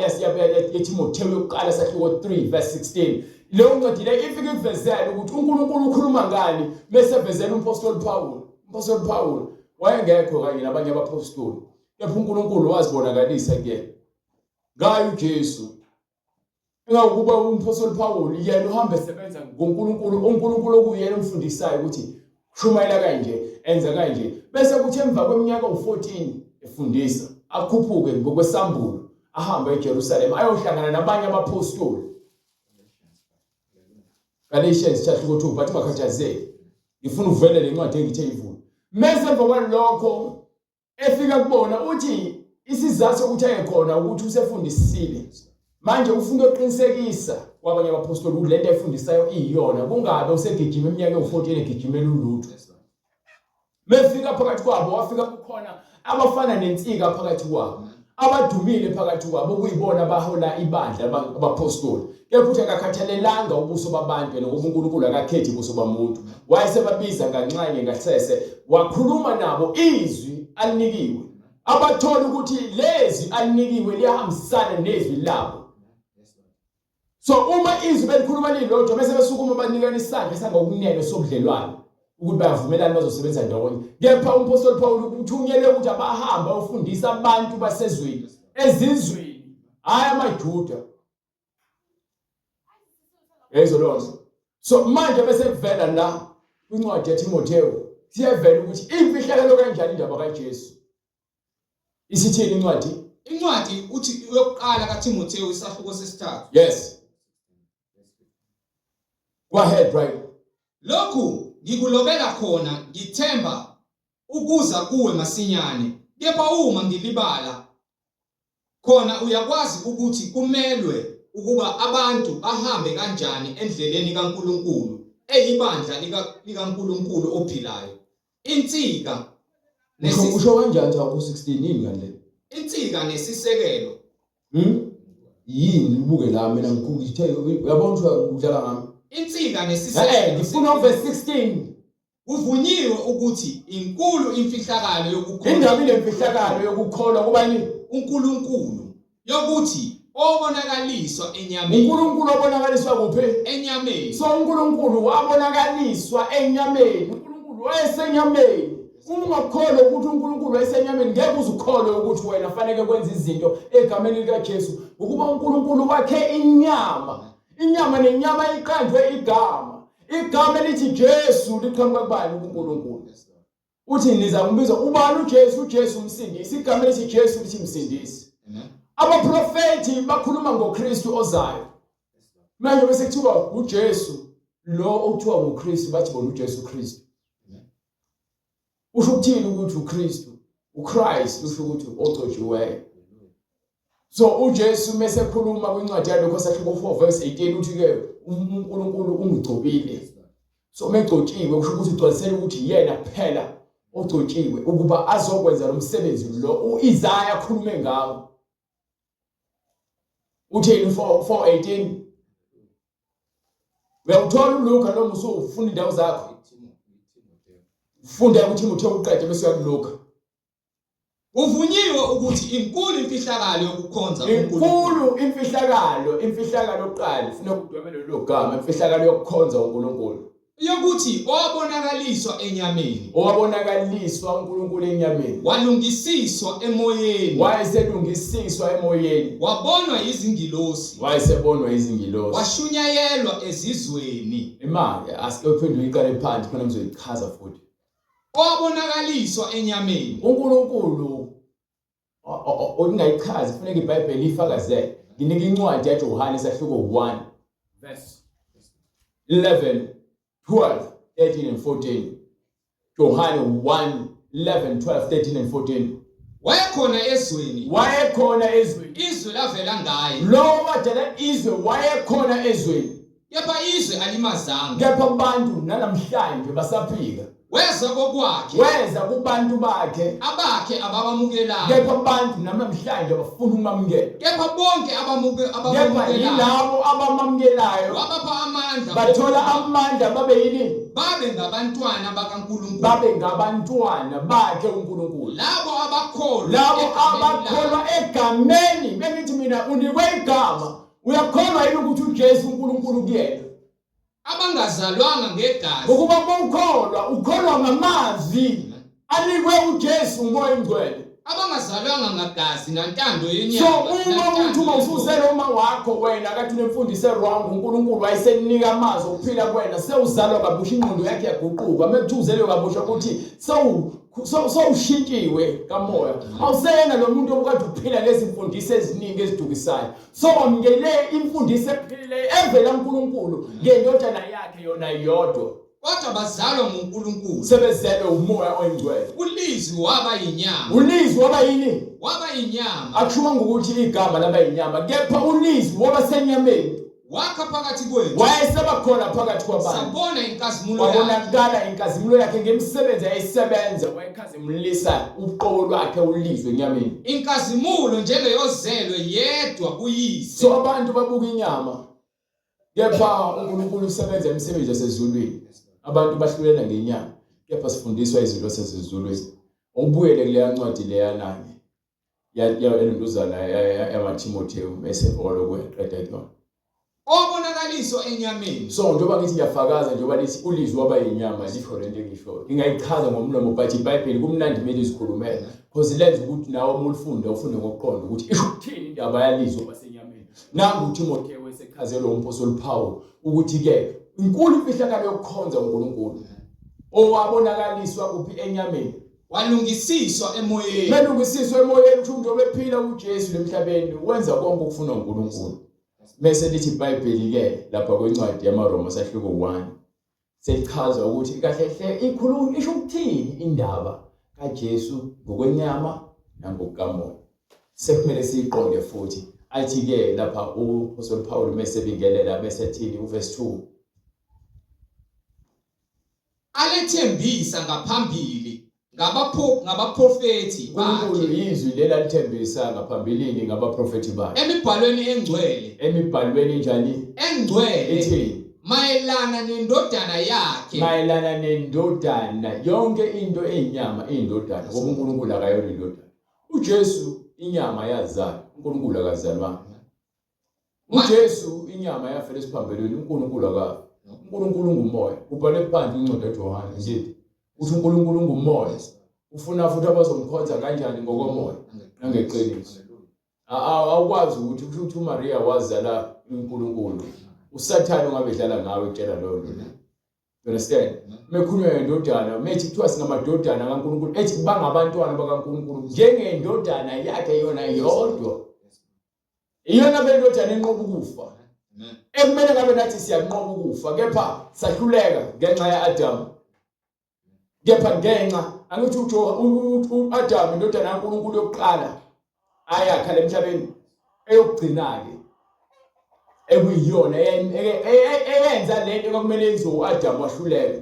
[SPEAKER 2] yaTimothewu yokuqala sahluko 3 verse 16 leyo ncwadi le ifike ikuvezele ukuthi uNkulunkulu ukhuluma ngani bese vezela umpostoli Paul umpostoli Paul wayengekho kanye nabanye abapostoli kepha uNkulunkulu wazibonakalisa kuyena ngayo uJesu Engakuba umphostoli Paul yena uhamba esebenza ngoNkulunkulu, uNkulunkulu okuyena omfundisayo ukuthi shumayela kanje, enza kanje. Bese kuthi emva kweminyaka u-14 efundisa, akhuphuke ngokwesambulo, ahambe eJerusalema ayohlangana nabanye abaphostoli. Galatians chapter 2 but ungakhathazeki. Ngifuna uvele le ncwadi engithe ivule. Mese emva kwalokho efika kubona uthi isizathu sokuthi aye khona ukuthi usefundisile manje ufuna ukuqinisekisa kwabanye abaphostoli ukuthi lento ayifundisayo iyiyona kungabe usegijima iminyaka ewu-14 egijimela ulutho mefika phakathi kwabo wafika kukhona abafana nensika phakathi kwabo abadumile phakathi kwabo okuyibona abahola ibandla abaphostoli kepha uthi akakhathalelanga ubuso babantu yena ngoba uNkulunkulu akakhethi ubuso bamuntu wayesebabiza nganxanye ngasese wakhuluma nabo izwi alinikiwe abathola ukuthi lezi alinikiwe liyahambisana nezwi labo so uma izwi belikhuluma lilodwa bese besukuma banikana isandla sangokunene sobudlelwane ukuthi bayavumelana bazosebenza ndawonye kepha umphostoli Paul uthunyelwe ukuthi abahambe bayofundisa abantu basezweni ezizweni hhayi amaJuda yayizwa leyo nto so manje bese kuvela la kwincwadi yaTimothewu siyavela ukuthi imfihlakalo kanjani indaba kaJesu isithini incwadi
[SPEAKER 1] Incwadi uthi yokuqala kaTimothewu isahluko sesithathu.
[SPEAKER 2] Yes. Go ahead, right.
[SPEAKER 1] Lokhu ngikulobela khona ngithemba ukuza kuwe masinyane, kepha uma ngilibala khona uyakwazi ukuthi kumelwe ukuba abantu bahambe kanjani endleleni kaNkulunkulu eyibandla likaNkulunkulu ophilayo. Insika
[SPEAKER 2] Usho kanjani cha ku-16 yini kanti le?
[SPEAKER 1] Insika nesisekelo.
[SPEAKER 2] Yini ubuke la mina ngithe uyabona ukuthi udlala ngami.
[SPEAKER 1] Insika nesisekelo.
[SPEAKER 2] Ngifuna uverse 16.
[SPEAKER 1] Kuvunyiwe ukuthi inkulu imfihlakalo yokukholwa.
[SPEAKER 2] Indaba inemfihlakalo yokukholwa kubani?
[SPEAKER 1] UNkulunkulu. Yokuthi obonakaliswa enyameni.
[SPEAKER 2] uNkulunkulu obonakaliswa kuphi?
[SPEAKER 1] Enyameni.
[SPEAKER 2] So uNkulunkulu wabonakaliswa enyameni. uNkulunkulu wayesenyameni. Uma ungakholwa ukuthi uNkulunkulu wayesenyameni ngeke uze ukholwe ukuthi wena fanele kwenza izinto egameni likaJesu ngokuba uNkulunkulu wakhe inyama. Inyama nenyama iqanjwe igama. Igama elithi Jesu liqhamuka kubani? KuNkulunkulu. Uthi niza kumbiza ubani uJesu? UJesu umsindisi. Igama elithi Jesu lithi msindisi. Abaprofethi bakhuluma ngoKristu ozayo. Manje bese kuthiwa uJesu lo okuthiwa nguKristu bathi bona uJesu Kristu. Usho ukuthini ukuthi uKristu? uChrist usho ukuthi ogcotshiweyo. So uJesu mese khuluma kwincwadi yalokho sahluko 4 verse 18 uthi ke uNkulunkulu ungigcobile. So megcotshiwe kusho ukuthi ugcwalisela ukuthi yena kuphela ogcotshiwe ukuba azokwenza lo msebenzi lo uIsaya akhulume ngawo. Uthini 4:18? Uyawuthola uLuka noma usufunda indawo zakho. Funda kuThimotheo uqede bese uya kuLuka.
[SPEAKER 1] Kuvunyiwe ukuthi inkulu imfihlakalo yokukhonza uNkulunkulu.
[SPEAKER 2] Inkulu imfihlakalo, imfihlakalo yokuqala ufuna ukudwebela lelo gama, imfihlakalo yokukhonza uNkulunkulu.
[SPEAKER 1] Yokuthi owabonakaliswa enyameni.
[SPEAKER 2] Owabonakaliswa uNkulunkulu enyameni.
[SPEAKER 1] Walungisiswa emoyeni.
[SPEAKER 2] Wayeselungisiswa emoyeni.
[SPEAKER 1] Wabonwa yizingilosi.
[SPEAKER 2] Wayesebonwa yizingilosi.
[SPEAKER 1] Washunyayelwa ezizweni.
[SPEAKER 2] Imali asike uphinde uyiqale phansi khona ngizoyichaza futhi.
[SPEAKER 1] Owabonakaliswa enyameni.
[SPEAKER 2] UNkulunkulu okungayichazi kufuneka iBhayibheli lifakazele. Nginika incwadi yaJohane isahluko 1 verse 11, 12, 13 and 14. Johane 1 11, 12, 13 and 14.
[SPEAKER 1] Wayekhona ezweni.
[SPEAKER 2] Wayekhona ezweni.
[SPEAKER 1] Izwe lavela ngaye.
[SPEAKER 2] Lowo wadala izwe wayekhona ezweni.
[SPEAKER 1] Kepha izwe alimazanga.
[SPEAKER 2] Kepha abantu nanamhlanje basaphika.
[SPEAKER 1] Weza kokwakhe.
[SPEAKER 2] Weza kubantu bakhe.
[SPEAKER 1] Abakhe ababamukelanga.
[SPEAKER 2] Kepha abantu namhlanje bafuna ukumamukela.
[SPEAKER 1] Kepha bonke abamuke
[SPEAKER 2] abamukelayo. Kepha yilabo abamamukelayo.
[SPEAKER 1] Wabapha amandla.
[SPEAKER 2] Bathola amandla babe yini?
[SPEAKER 1] Babe ngabantwana bakaNkulunkulu.
[SPEAKER 2] Babe ngabantwana bakhe uNkulunkulu.
[SPEAKER 1] Labo abakholwa.
[SPEAKER 2] Labo abakholwa egameni. Bengithi mina unikwe igama. Uyakholwa yini ukuthi uJesu uNkulunkulu kuyena?
[SPEAKER 1] Abangazalwanga ngegazi.
[SPEAKER 2] Ukuba mawukholwa, ukholwa ngamazwi anikwe uJesu uMoya oNgcwele.
[SPEAKER 1] Abangazalwanga ngagazi nantando yenyama.
[SPEAKER 2] So uma uthi uma ususele uma wakho wena kathi unemfundiso wrong uNkulunkulu wayesenika amazwi okuphila kuwena sewuzalwa kabusha ingqondo yakhe yaguquka mekuthiwa uzelwe kabusha ukuthi sewu sowushintshiwe kamoya awuseyena lo muntu obukade uphila ngezimfundiso eziningi ezidukisayo So wamukele imfundiso ephilileyo evela kuNkulunkulu ngendodana yakhe yona yodwa.
[SPEAKER 1] Kodwa bazalwa nguNkulunkulu.
[SPEAKER 2] Sebezelwe uMoya oyiNgcwele.
[SPEAKER 1] ULizwi waba yinyama.
[SPEAKER 2] ULizwi waba yini?
[SPEAKER 1] Waba yinyama.
[SPEAKER 2] Akushiwo ngokuthi igama laba yinyama, kepha uLizwi waba senyameni.
[SPEAKER 1] Wakha phakathi kwethu.
[SPEAKER 2] Wayeseba khona phakathi kwabantu.
[SPEAKER 1] Sabona inkazimulo yakhe.
[SPEAKER 2] Wabonakala inkazimulo yakhe ngemisebenzi ayesebenza, wayekhazimulisa uqobo lwakhe uLizwi enyameni.
[SPEAKER 1] Inkazimulo njengeyozelwe yedwa kuyise.
[SPEAKER 2] So abantu babuka inyama kepha uNkulunkulu usebenza imisebenzi yasezulwini. Abantu bahlulela ngenyama kepha sifundiswa izinto zasezulwini. Ubuyele kuleya ncwadi leyana-ke yalentuzana yamaThimothewu bese lokho uyaqeda kuyona.
[SPEAKER 1] Owabonakaliswa enyameni.
[SPEAKER 2] So njengoba ngithi ngiyafakaza njengoba lithi ulizwi waba yinyama lisho lento engishoyo. Ngingayichaza ngomlomo but iBhayibheli kumnandi kumele izikhulumele because lenza ukuthi nawe uma ulifunda ufunde ngokuqonda ukuthi isho ukuthini indaba yalizwi wasenyameni. Nangu uThimothewu esechazelwa umpostoli Paul ukuthi-ke inkulu imfihlakalo yokukhonza uNkulunkulu owabonakaliswa kuphi enyameni
[SPEAKER 1] Walungisiswa emoyeni.
[SPEAKER 2] Melungisiswa emoyeni kusho umuntu obephila kuJesu lemhlabeni wenza konke okufunwa uNkulunkulu. Mese lithi iBhayibheli ke lapha kwencwadi yamaRoma sahluko 1 selichaza ukuthi kahle hle ikhuluma isho ukuthini indaba kaJesu ngokwenyama nangokukamoya. Sekumele siyiqonde futhi athi ke lapha uPostoli Paul mesebingelela bese thini uverse 2
[SPEAKER 1] Alethembisa ngaphambili ngabapho ngabaprofethi
[SPEAKER 2] uNkulunkulu
[SPEAKER 1] bakhe
[SPEAKER 2] izwi leli alithembisa ngaphambilini ngabaprofethi bakhe
[SPEAKER 1] emibhalweni engcwele
[SPEAKER 2] emibhalweni njani
[SPEAKER 1] engcwele
[SPEAKER 2] ithini
[SPEAKER 1] mayelana nendodana yakhe
[SPEAKER 2] mayelana nendodana yonke into eyinyama iyindodana ngoba uNkulunkulu akayona indodana uJesu inyama yazalwa uNkulunkulu akazalwanga UJesu inyama yafela esiphambenweni uNkulunkulu akafi. UNkulunkulu ungumoya. Kubhalwe phansi incwadi kaJohane ngithi uthi uNkulunkulu ungumoya. Ufuna futhi abazomkhonza kanjani ngokomoya nangeqiniso. Awukwazi ukuthi kusho ukuthi uMaria wazala uNkulunkulu. USathane ungabe edlala ngawe ekutshela leyo nto. You understand? Mekhulunywa ngendodana, methi kuthiwa singamadodana kaNkulunkulu, ethi bangabantwana bakaNkulunkulu njengendodana yakhe yona yodwa. Iyona phela indodana enqoba ukufa. Ekumele ngabe nathi siyanqoba ukufa kepha sahluleka ngenxa ya-Adamu. Kepha ngenxa angithi u-Adamu indodana kaNkulunkulu yokuqala ayakha lemhlabeni eyokugcina-ke ekuyiyona eyenza lento kwakumele yenziwe u-Adamu wahluleka.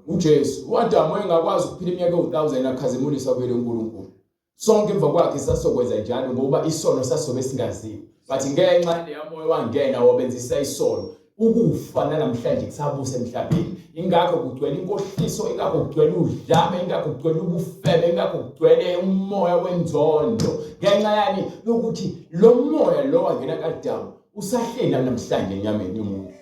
[SPEAKER 2] uJesu uAdamu wayengakwazi ukuphila iminyaka ewu1000 akhazimulisa kuyena uNkulunkulu sonke emva kwakhe sasokwenza njalo ngoba isono sasobe singaziwa but ngenxa leya moya wangena wabenzisa isono. Ukufa nanamhlanje kusabusa emhlabeni. Ingakho kugcwele inkohliso, ingakho kugcwele udlame, ingakho kugcwele ubufebe, ingakho kugcwele umoya wenzondo. Ngenxa yani yokuthi lo moya lo wangena kaAdamu usahleli namhlanje enyameni yomuntu.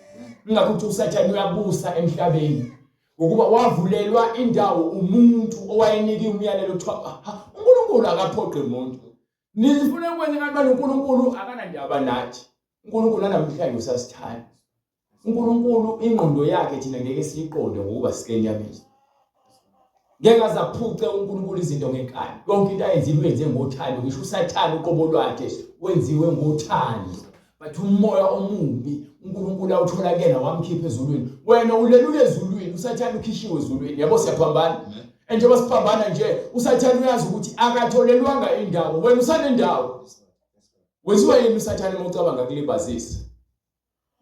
[SPEAKER 2] Ingakho ukuthi uSathane uyabusa emhlabeni. Ngokuba wavulelwa indawo umuntu owayenikwe umyalelo kuthiwa uNkulunkulu akaphoqi umuntu. Nifuna ukwenza ngathi manje uNkulunkulu akanandaba nathi. uNkulunkulu namhlanje usasithanda. uNkulunkulu ingqondo yakhe thina ngeke siyiqonde ngokuba sikenyameni. Ngeke azaphuce uNkulunkulu izinto ngenkani. Yonke into ayenzile uyenze ngothando, ngisho uSathane uqobo lwakhe wenziwe ngothando. But umoya omubi uNkulunkulu awuthola kuyena wamkhipha ezulwini. Wena ulelule ezulwini, uSathane ukhishiwe ezulwini. Yabo siyaphambana. And njengoba siphambana nje, uSathane uyazi ukuthi akatholelwanga indawo, wena usanendawo. Wenziwa yini uSathane uma ucabanga kulibazisa?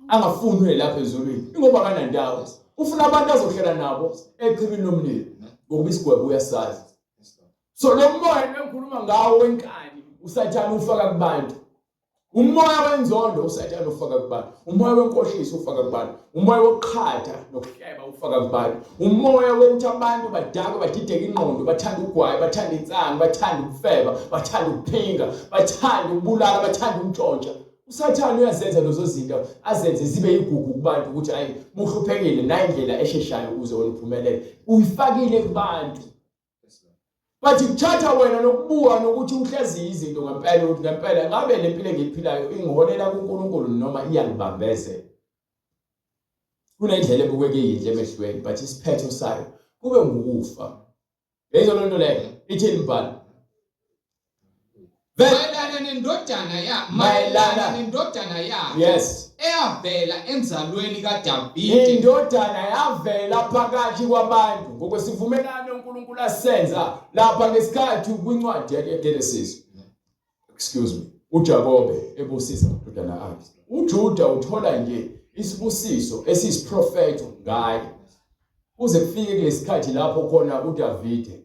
[SPEAKER 2] Angafuni uye lapha ezulwini, ingoba akanandawo. Ufuna abantu azohlala nabo echibini lomlilo, ngokuba isigwebo uyasazi. So lo moya engikhuluma ngawo wenkani uSathane ufaka kubantu. Umoya wenzondo uSathane ufaka kubantu. Umoya wenkohliso ufaka kubantu. Umoya wokuqhatha nokuhleba ufaka kubantu. Umoya wokuthi abantu badakwe badideke ingqondo, bathanda ugwayi, bathanda insangu, bathanda ukufeba, bathanda ukuphinga, bathanda ukubulala, bathanda ukuntshontsha. USathane uyazenza lezo zinto azenze zibe igugu kubantu ukuthi hayi muhluphekile nayi indlela esheshayo ukuze wena uphumelele. Uyifakile kubantu. But kuthatha wena nokubuka nokuthi uhlaziye izinto ngempela ukuthi ngempela ngabe le mpilo engiyiphilayo ingiholela kuNkulunkulu noma iyangibambezela. Kunendlela ebukeka iyinhle emehlweni but isiphetho sayo kube ngukufa. Lezo lonto leyo ithini mbhalo?
[SPEAKER 1] Mayelana nendodana ya mayelana nendodana yakhe
[SPEAKER 2] yes
[SPEAKER 1] eyavela enzalweni kaDavide
[SPEAKER 2] indodana yavela phakathi kwabantu ngokwesivumelano uNkulunkulu asenza lapha ngesikhathi kwincwadi yeGenesis excuse me uJakobe ebusisa amadodana akhe uJuda uthola nje isibusiso esiyisiprofetho ngaye kuze kufike kulesikhathi lapho khona uDavide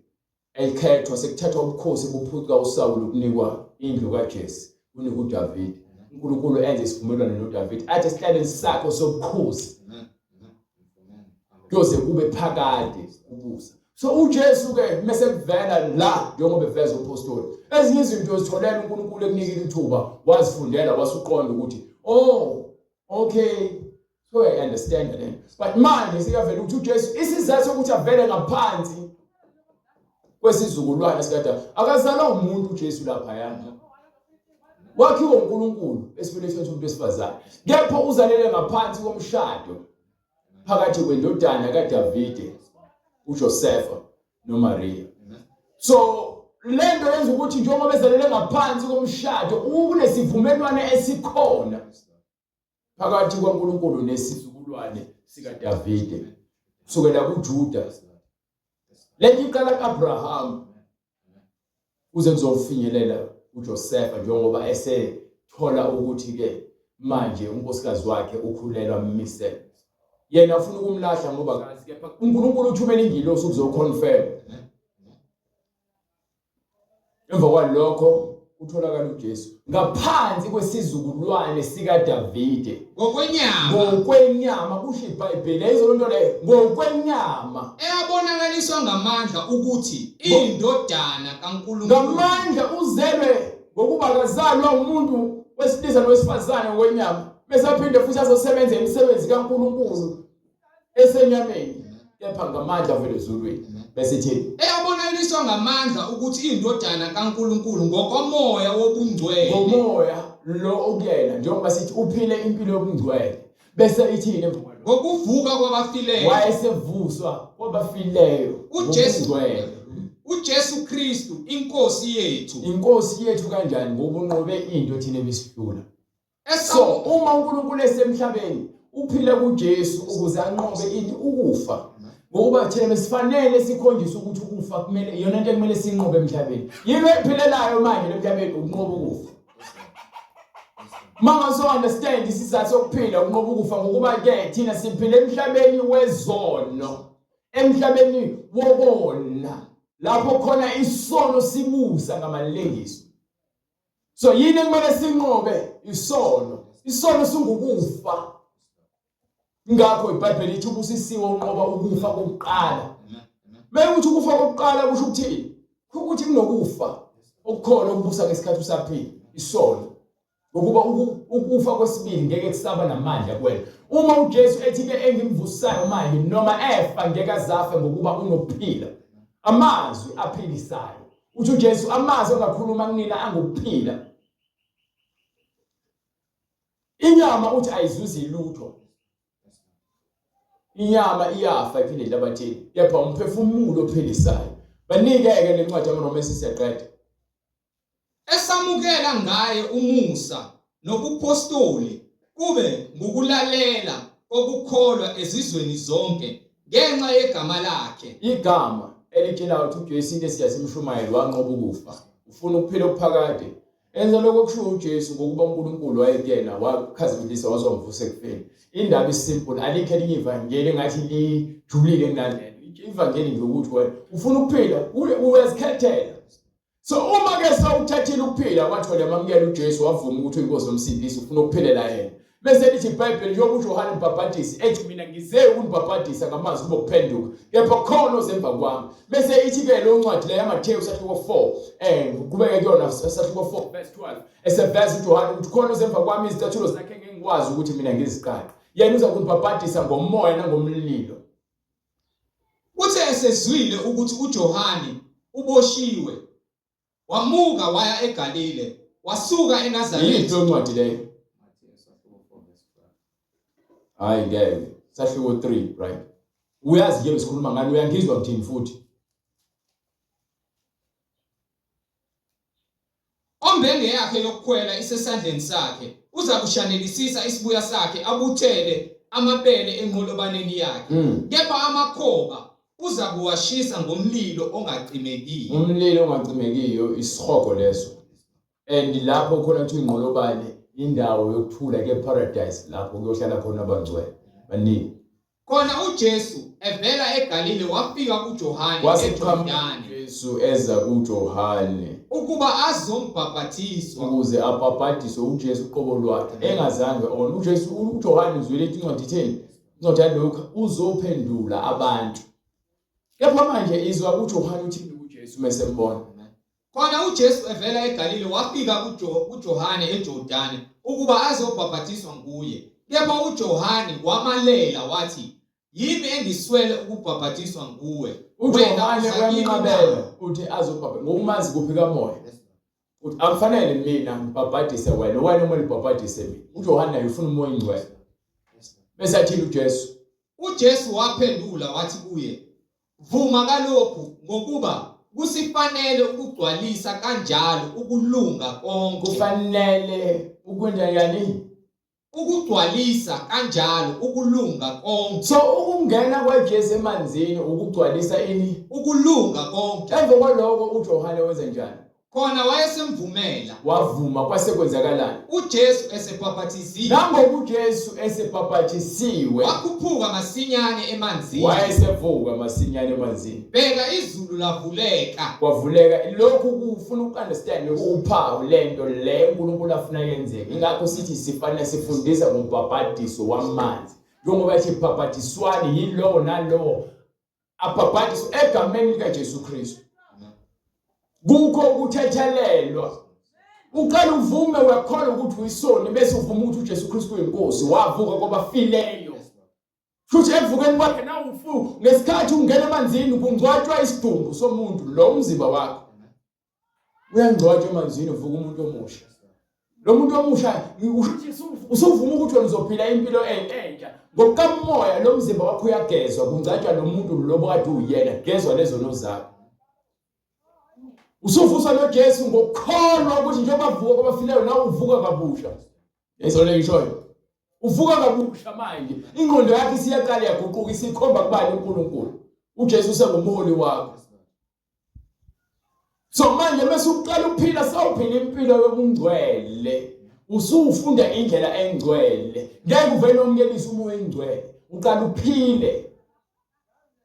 [SPEAKER 2] Ekhethwa sekuthathwa ubukhosi buphucwa uSawulu kunikwa indlu kaJese kunikwa uDavide. uNkulunkulu enze isivumelwano noDavide athi esihlalweni sakho sobukhosi kuyoze kube phakade ubusa. So uJesu ke mase kuvela la njengoba eveza umpostoli ezinye izinto uzitholela uNkulunkulu ekunikile ithuba wazifundela wasuqonda ukuthi oh Okay. So I understand then. But manje sikavela ukuthi uJesu isizathu sokuthi avele ngaphansi kwesizukulwane sikaDavide. Akazalwa umuntu uJesu lapha yana. Wakhiwa uNkulunkulu esibelethweni somuntu wesifazane. Kepha uzalele ngaphansi komshado phakathi kwendodana kaDavide uJosefa noMaria. So lento yenza ukuthi njengoba bezalele ngaphansi komshado kunesivumelwano esikhona phakathi kwaNkulunkulu nesizukulwane sikaDavide kusukela kuJuda lento iqala kuAbraham kuze kuzofinyelela uJosefa njengoba esethola ukuthi ke manje unkosikazi wakhe ukhulelwa mmisele yena ufuna ukumlahla ngoba kazi kepha uNkulunkulu uthumela ingilosi ukuzoconfirm Emva kwalokho kutholakala uJesu ngaphansi kwesizukulwane sikaDavide
[SPEAKER 1] ngokwenyama
[SPEAKER 2] ngokwenyama kusho iBhayibheli ayizo lonto leyo ngokwenyama
[SPEAKER 1] eyabonakaliswa ngamandla ukuthi indodana kaNkulunkulu
[SPEAKER 2] ngamandla uzelwe ngokuba akazalwa umuntu wesilisa nowesifazane ngokwenyama bese aphinde futhi azosebenza imisebenzi kaNkulunkulu esenyameni kepha ngamandla avela ezulwini bese ithini
[SPEAKER 1] eyabonakaliswa ngamandla ukuthi indodana kaNkulunkulu ngokomoya wobungcwele
[SPEAKER 2] ngomoya lo okuyena njengoba sithi uphile impilo yobungcwele bese ithini emva
[SPEAKER 1] kwalokho ngokuvuka kwabafileyo
[SPEAKER 2] wayesevuswa kwabafileyo
[SPEAKER 1] uJesu
[SPEAKER 2] ngobungcwele
[SPEAKER 1] uJesu Kristu inkosi yethu
[SPEAKER 2] inkosi yethu kanjani ngoba unqobe into thina ebisihlula So uma uNkulunkulu esemhlabeni uphila kuJesu ukuze anqobe ini ukufa. Ngokuba thina besifanele sikhonjiswe ukuthi ukufa kumele iyona into ekumele sinqobe emhlabeni. Yini ephilelayo manje emhlabeni ukunqoba ukufa. Mangaso understand isizathu sokuphila ukunqoba ukufa ngokuba ke thina siphila emhlabeni wezono. Emhlabeni wokona lapho khona isono sibusa ngamalengiso. So yini ekumele sinqobe? Isono. Isono singukufa. Ingakho iBhayibheli lithi ubusisiwe unqoba ukufa kokuqala. Mekuthi ukufa kokuqala kusho ukuthini? Ukuthi kunokufa okukhona okubusa ngesikhathi usaphila, isono. Ngokuba ukufa kwesibili ngeke kusaba namandla kuwena. Uma uJesu ethi ke engimvusayo manje noma efa ngeke azafe ngokuba unokuphila. Amazwi aphilisayo. Uthi uJesu amazwi angakhuluma kunina angokuphila. Inyama uthi ayizuzi lutho. Inyama iyafa iphinde enhlabathini, kepha umphefumulo ophilisayo. Banike-ke le ncwadi yamaRoma esisiyaqeda.
[SPEAKER 1] Esamukela ngaye umusa nobupostoli kube ngukulalela kokukholwa ezizweni zonke ngenxa yegama lakhe.
[SPEAKER 2] Igama elitshelayo ukuthi uJesu into esiyazi imshumayeli wanqoba ukufa. Ufuna ukuphila okuphakade. Enza lokho okushiwo uJesu ngokuba uNkulunkulu wayekuyena wakhazimulisa waze wamvusa ekufeni. Indaba isimple, alikho elinye ivangeli engathi lijulile kunalelo. Ivangeli nje ukuthi wena ufuna ukuphila, uyazikhethela. So uma ke sewuthathile ukuphila wathola yamamukela uJesu wavuma ukuthi uyinkosi nomsindisi ufuna ukuphilela yena. Bese lithi iBhayibheli njengoba uJohane uMbhabhadisi ethi mina ngize ukunibhabhadisa ngamanzi kube ukuphenduka kepha khona ozemva kwami. Bese ithi ke lo ncwadi le yaMathewu sahluko 4 uqhubeke kuyona sahluko 4 verse 12 eseveza uJohane ukuthi khona ozemva kwami izicathulo zakhe ngengikwazi ukuthi mina ngiziqaqe. Yena uza kunibhabhadisa ngomoya nangomlilo.
[SPEAKER 1] Kuthe esezwile ukuthi uJohane uboshiwe, wamuka waya eGalile, wasuka eNazaretha.
[SPEAKER 2] Yiphi leyo ncwadi leyo? Hayi ngeke. Sahluko 3, right. Uyazi nje besikhuluma ngani, uyangizwa ngithini futhi.
[SPEAKER 1] Ombenge yakhe yokukhwela isesandleni sakhe, uzakushanelisisa isibuya sakhe abuthele amabele enqolobaneni yakhe. Kepha amakhoba uzakuwashisa ngomlilo ongacimekiyo.
[SPEAKER 2] Umlilo ongacimekiyo isihogo leso. And lapho khona kuthiwa inqolobane indawo yokuthula ke paradise lapho kuyohlala khona abangcwele. Baningi.
[SPEAKER 1] Khona uJesu evela eGalile wafika kuJohane
[SPEAKER 2] Waseqhamuka
[SPEAKER 1] eJordani
[SPEAKER 2] uJesu eza kuJohane
[SPEAKER 1] ukuba azombhabhathiswa.
[SPEAKER 2] ukuze abhabhadiswe uJesu uqobo lwakhe engazange ona. UJesu uJohane uzwile ithi incwadi itheni? Incwadi yaLuka uzophendula abantu. Kepha manje izwa kuJohane uthini kuJesu mese mbona.
[SPEAKER 1] Khona uJesu evela eGalile wafika kuJohane eJordani ukuba azobhabhathiswa nguye. Kepha uJohane wamalela wathi, Yimi engiswele ukubhabhathiswa nguwe. Wena
[SPEAKER 2] UJohane
[SPEAKER 1] uza kimi na?
[SPEAKER 2] uyamnqabela uthi azobhabha ngokumazi kuphi kamoya. Uthi akufanele mina ngibhabhadise wena, wena kumele ubhabhadise mina. UJohane naye ufuna umoya ongcwele. Bese athini uJesu?
[SPEAKER 1] UJesu waphendula wathi kuye, Vuma kalokhu, ngokuba kusifanele ukugcwalisa kanjalo ukulunga konke.
[SPEAKER 2] Kufanele ukwenza njani?
[SPEAKER 1] Ukugcwalisa kanjalo ukulunga konke.
[SPEAKER 2] So ukungena kwaJesu emanzini ukugcwalisa ini?
[SPEAKER 1] Ukulunga konke.
[SPEAKER 2] Emva kwaloko uJohane wenza njani?
[SPEAKER 1] Khona wayesemvumela.
[SPEAKER 2] Wavuma kwase kwenzakalani?
[SPEAKER 1] UJesu esebhapathiziwe.
[SPEAKER 2] Nangoku uJesu esebhaphathisiwe
[SPEAKER 1] Wakhuphuka masinyane emanzini.
[SPEAKER 2] Wayesevuka masinyane emanzini.
[SPEAKER 1] Bheka izulu lavuleka.
[SPEAKER 2] Kwavuleka lokhu kufuna ukunderstand uphawu lento le uNkulunkulu afuna yenzeke. Ingakho sithi sifanele sifundisa ngombhabhadiso wamanzi. Njengoba ethi bhabhadiswani yilowo nalowo abhabhadiswe egameni likaJesu Kristu. Kukho ukuthethelelwa. Uqala uvume uyakholwa ukuthi uyisoni bese uvuma ukuthi uJesu Kristu uyinkosi wavuka kwabafileyo. Futhi ekuvukeni kwakhe nawe ufu ngesikhathi ungena emanzini kungcwatshwa isidumbu somuntu lo umzimba wakho. Uyangcwatshwa emanzini uvuka umuntu omusha. Lo muntu omusha usho usuvuma ukuthi wena uzophila impilo entsha. Ngokukamoya lo mzimba wakho uyagezwa kungcatshwa lo muntu lo kade uyena gezwa lezono zakho. Usuvuswa noJesu ngokukholwa ukuthi njengoba vuka kwabafileyo nawe uvuka kabusha. Yezwa le ngishoyo. Uvuka kabusha manje. Ingqondo yakhe isiyaqala yaguquka isikhomba kubani uNkulunkulu. uJesu usengumholi wakho. So manje mase uqala ukuphila sawuphila impilo yobungcwele. Usufunda indlela engcwele. Ngeke uvele umkelise umoya engcwele. Uqala uphile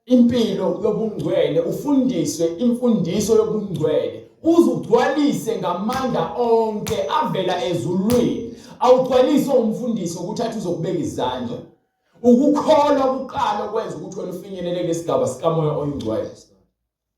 [SPEAKER 2] impilo yobungcwele, ufundiswe imfundiso yobungcwele. Uzugcwalise ngamandla onke avela ezulwini. Awugcwaliswe umfundisi ukuthi athi uzokubeka izandla. Ukukholwa kuqala kwenza ukuthi wena ufinyelele kulesigaba sikaMoya oyiNgcwele.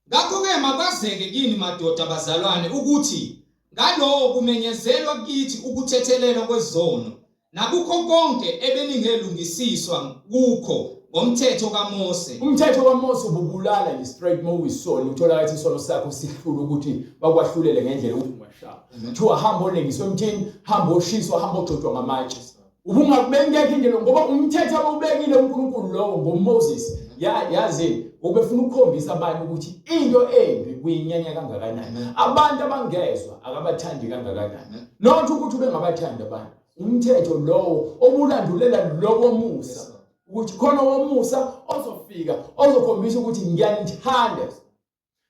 [SPEAKER 1] Ngakho-ke makwazeke kini madoda bazalwane ukuthi ngalowo kumenyezelwa kithi ukuthethelelwa kwezono nakukho konke ebeningelungisiswa kukho ngomthetho kaMose.
[SPEAKER 2] Umthetho kaMose ububulala nje straight uma uyisoni uthola ukuthi isono sakho sihlula ukuthi bakwahlulele ngendlela ukuthi ungashaya. Kuthiwa hamba olengiswe emthini, hamba oshiswa, hamba ogxotshwa ngamatshe. Ubungakubengekho indlela ngoba umthetho abawubekile uNkulunkulu lowo ngoMoses yazi ubefuna ukukhombisa abantu ukuthi into embi kuyinyanya kangakanani. Abantu abangezwa akabathandi kangakanani. Not ukuthi ubengabathandi abantu. Umthetho lowo obulandulela lowo musa ukuthi khona womusa ozofika ozokhombisa ukuthi ngiyanithanda.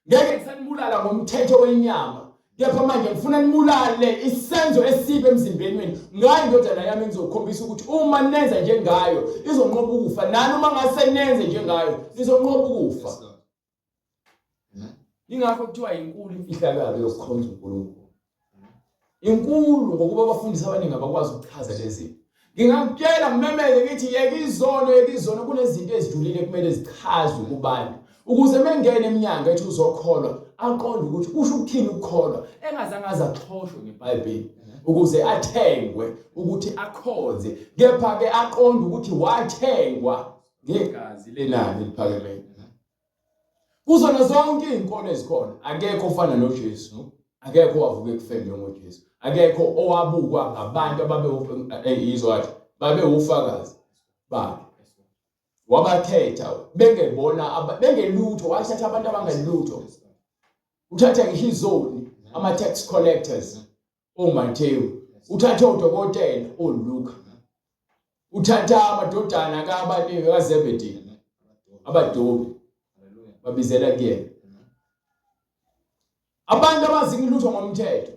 [SPEAKER 2] Ngeke ngisanibulala ngomthetho wenyama. Kepha manje ngifuna nibulale isenzo esibi emzimbeni wenu. Ngayo indodana yami engizokhombisa ukuthi uma nenza njengayo izonqoba ukufa. Nani uma ngase nenze njengayo nizonqoba ukufa. Ingakho kuthiwa inkulu imfihlakalo yokukhonza uNkulunkulu. Inkulu ngokuba abafundisi abaningi abakwazi ukuchaza lezi zinto. Ngingakutshela ngimemeze ngithi yeka izono, yeka izono, kunezinto ezijulile kumele zichazwe kubantu ukuze mengene emnyango ethi uzokholwa aqonde ukuthi kusho ukuthini ukukholwa engazange aze axhoshwe ngeBhayibheli ukuze athengwe ukuthi akhonze kepha ke aqonde ukuthi wathengwa ngegazi lenani eliphakemeyo. Kuzona zonke izinkolo ezikhona akekho ofana noJesu, akekho owavuka ekufeni njengoJesu, akekho owabukwa ngabantu ababe izwa kahle babe ufakazi bakhe. Wabakhetha bengebona bengelutho, wathatha abantu abangelutho, uthatha ngisho izoni, ama-tax collectors oMathewu, uthatha odokotela oLuka, uthatha amadodana kabaningi kaZebedi abadobi babizela kuyena. Abantu abazi lutho ngomthetho,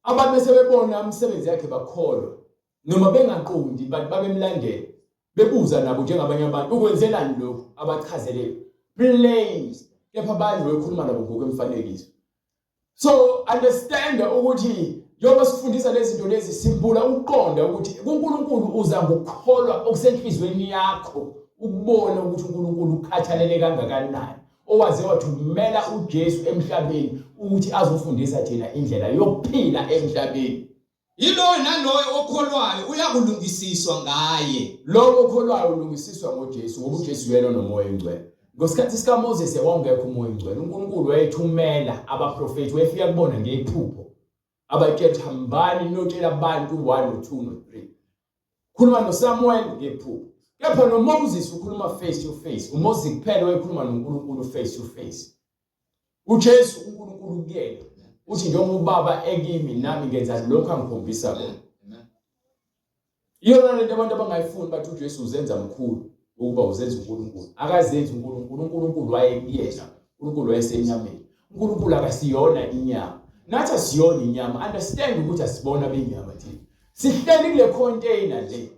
[SPEAKER 2] abantu bese bebona umsebenzi yakhe bakholwa noma bengaqondi but babemlandela bebuza nabo njengabanye abantu ukwenzelani lokhu abachazele plain kepha abanye wekhuluma nabo ngokwemfanekiso. So understand ukuthi njengoba sifundisa lezi zinto lezi simbula ukuqonda ukuthi kuNkulunkulu uza ngokukholwa okusenhlizweni yakho ukubona ukuthi uNkulunkulu ukhathalele kangakanani owaze wathumela uJesu emhlabeni ukuthi azofundisa thina indlela yokuphila emhlabeni.
[SPEAKER 1] Yiloyo naloyo okholwayo uyakulungisiswa ngaye.
[SPEAKER 2] Lowo okholwayo ulungisiswa ngoJesu ngoba uJesu uyena onomoya oyingcwele. Ngesikhathi sikaMoses wawungekho umoya oyingcwele. UNkulunkulu wayethumela abaprofethi wayefika kubona ngephupho. Abatshela ukuthi hambani niyotshela abantu 1 no 2 no 3. Khuluma noSamuel ngephupho. Kepha noMoses ukhuluma face to face. UMoses kuphela wayekhuluma noNkulunkulu face to face. UJesu uNkulunkulu kuyena uthi njengoba ubaba ekimi nami ngenza lokho angikhombisa kona. Iyona lento abantu abangayifuni bathi uJesu uzenza mkhulu ukuba uzenza uNkulunkulu. Akazenzi uNkulunkulu, uNkulunkulu wayekuyena. uNkulunkulu wayesenyameni. uNkulunkulu akasiyona inyama. Nathi asiyona inyama. Understand ukuthi asibona benyama thina. Sihleli kule container le.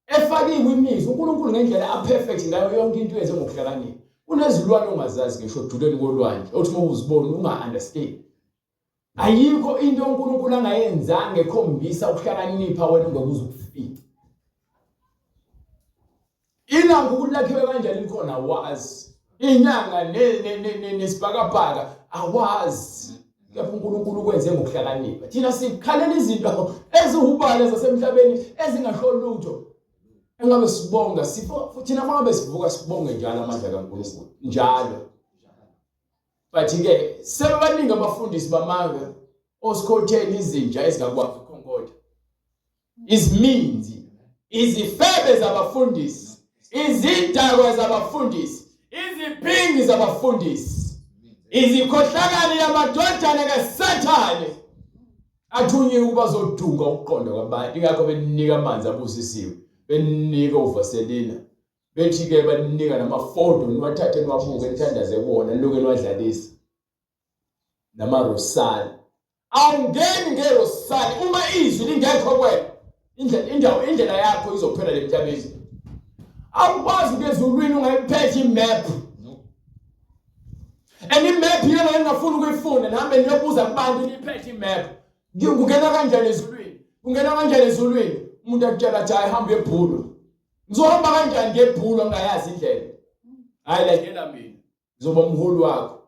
[SPEAKER 2] Efakiwe imizwa uNkulunkulu ngendlela aperfect ngayo yonke into yenze ngokuhlakanipha. Kunezilwane ongazazi ngisho ejuleni kolwandle othi uma uzibona unga-understand. Ayikho into uNkulunkulu angayenzanga ekhombisa ukuhlakanipha wena ungeke uze ukufice. Ilanga ukuthi lakhiwe kanjani likhona awazi. Inyanga nesibhakabhaka awazi. Kepha uNkulunkulu ukwenze ngokuhlakanipha. Thina sikhalela izinto eziwubala zasemhlabeni ezingasho lutho. Engabe sibonga sifo thina fangabe sivuka sibonge njalo amandla kaNkulunkulu njalo. But ke sebebaningi abafundisi bamanga osikhotheni izinja ezingakwazi ukukhonkotha. Iziminzi, izifebe zabafundisi, izidakwa zabafundisi, iziphingi zabafundisi, izikhohlakali yamadodana kaSathane athunyiwe ukuba azodunga ukuqonda kwabantu. Ingakho beninika amanzi abusisiwe, beninika uvaselina, bethi-ke baninika namafodo niwathathe niwabuke nithandaze kuwona niloke niwadlalisa namarosali. Awungeni ngerosali uma izwi lingekho kuwena. Indlela indawo indlela yakho izophela lemhlabeni. Awukwazi ukuya ezulwini ungayiphethe imap. And imap iyona engingafuni ukuyifunda nihambe niyobuza kubantu niyiphethe imap. Kungena kanjani ezulwini? Kungena kanjani ezulwini? Umuntu akutshela athi hayi hamba uyebhulwa. Ngizohamba kanjani ngebhulu ngingayazi indlela? Hayi landela mina. Ngizoba umholi wakho.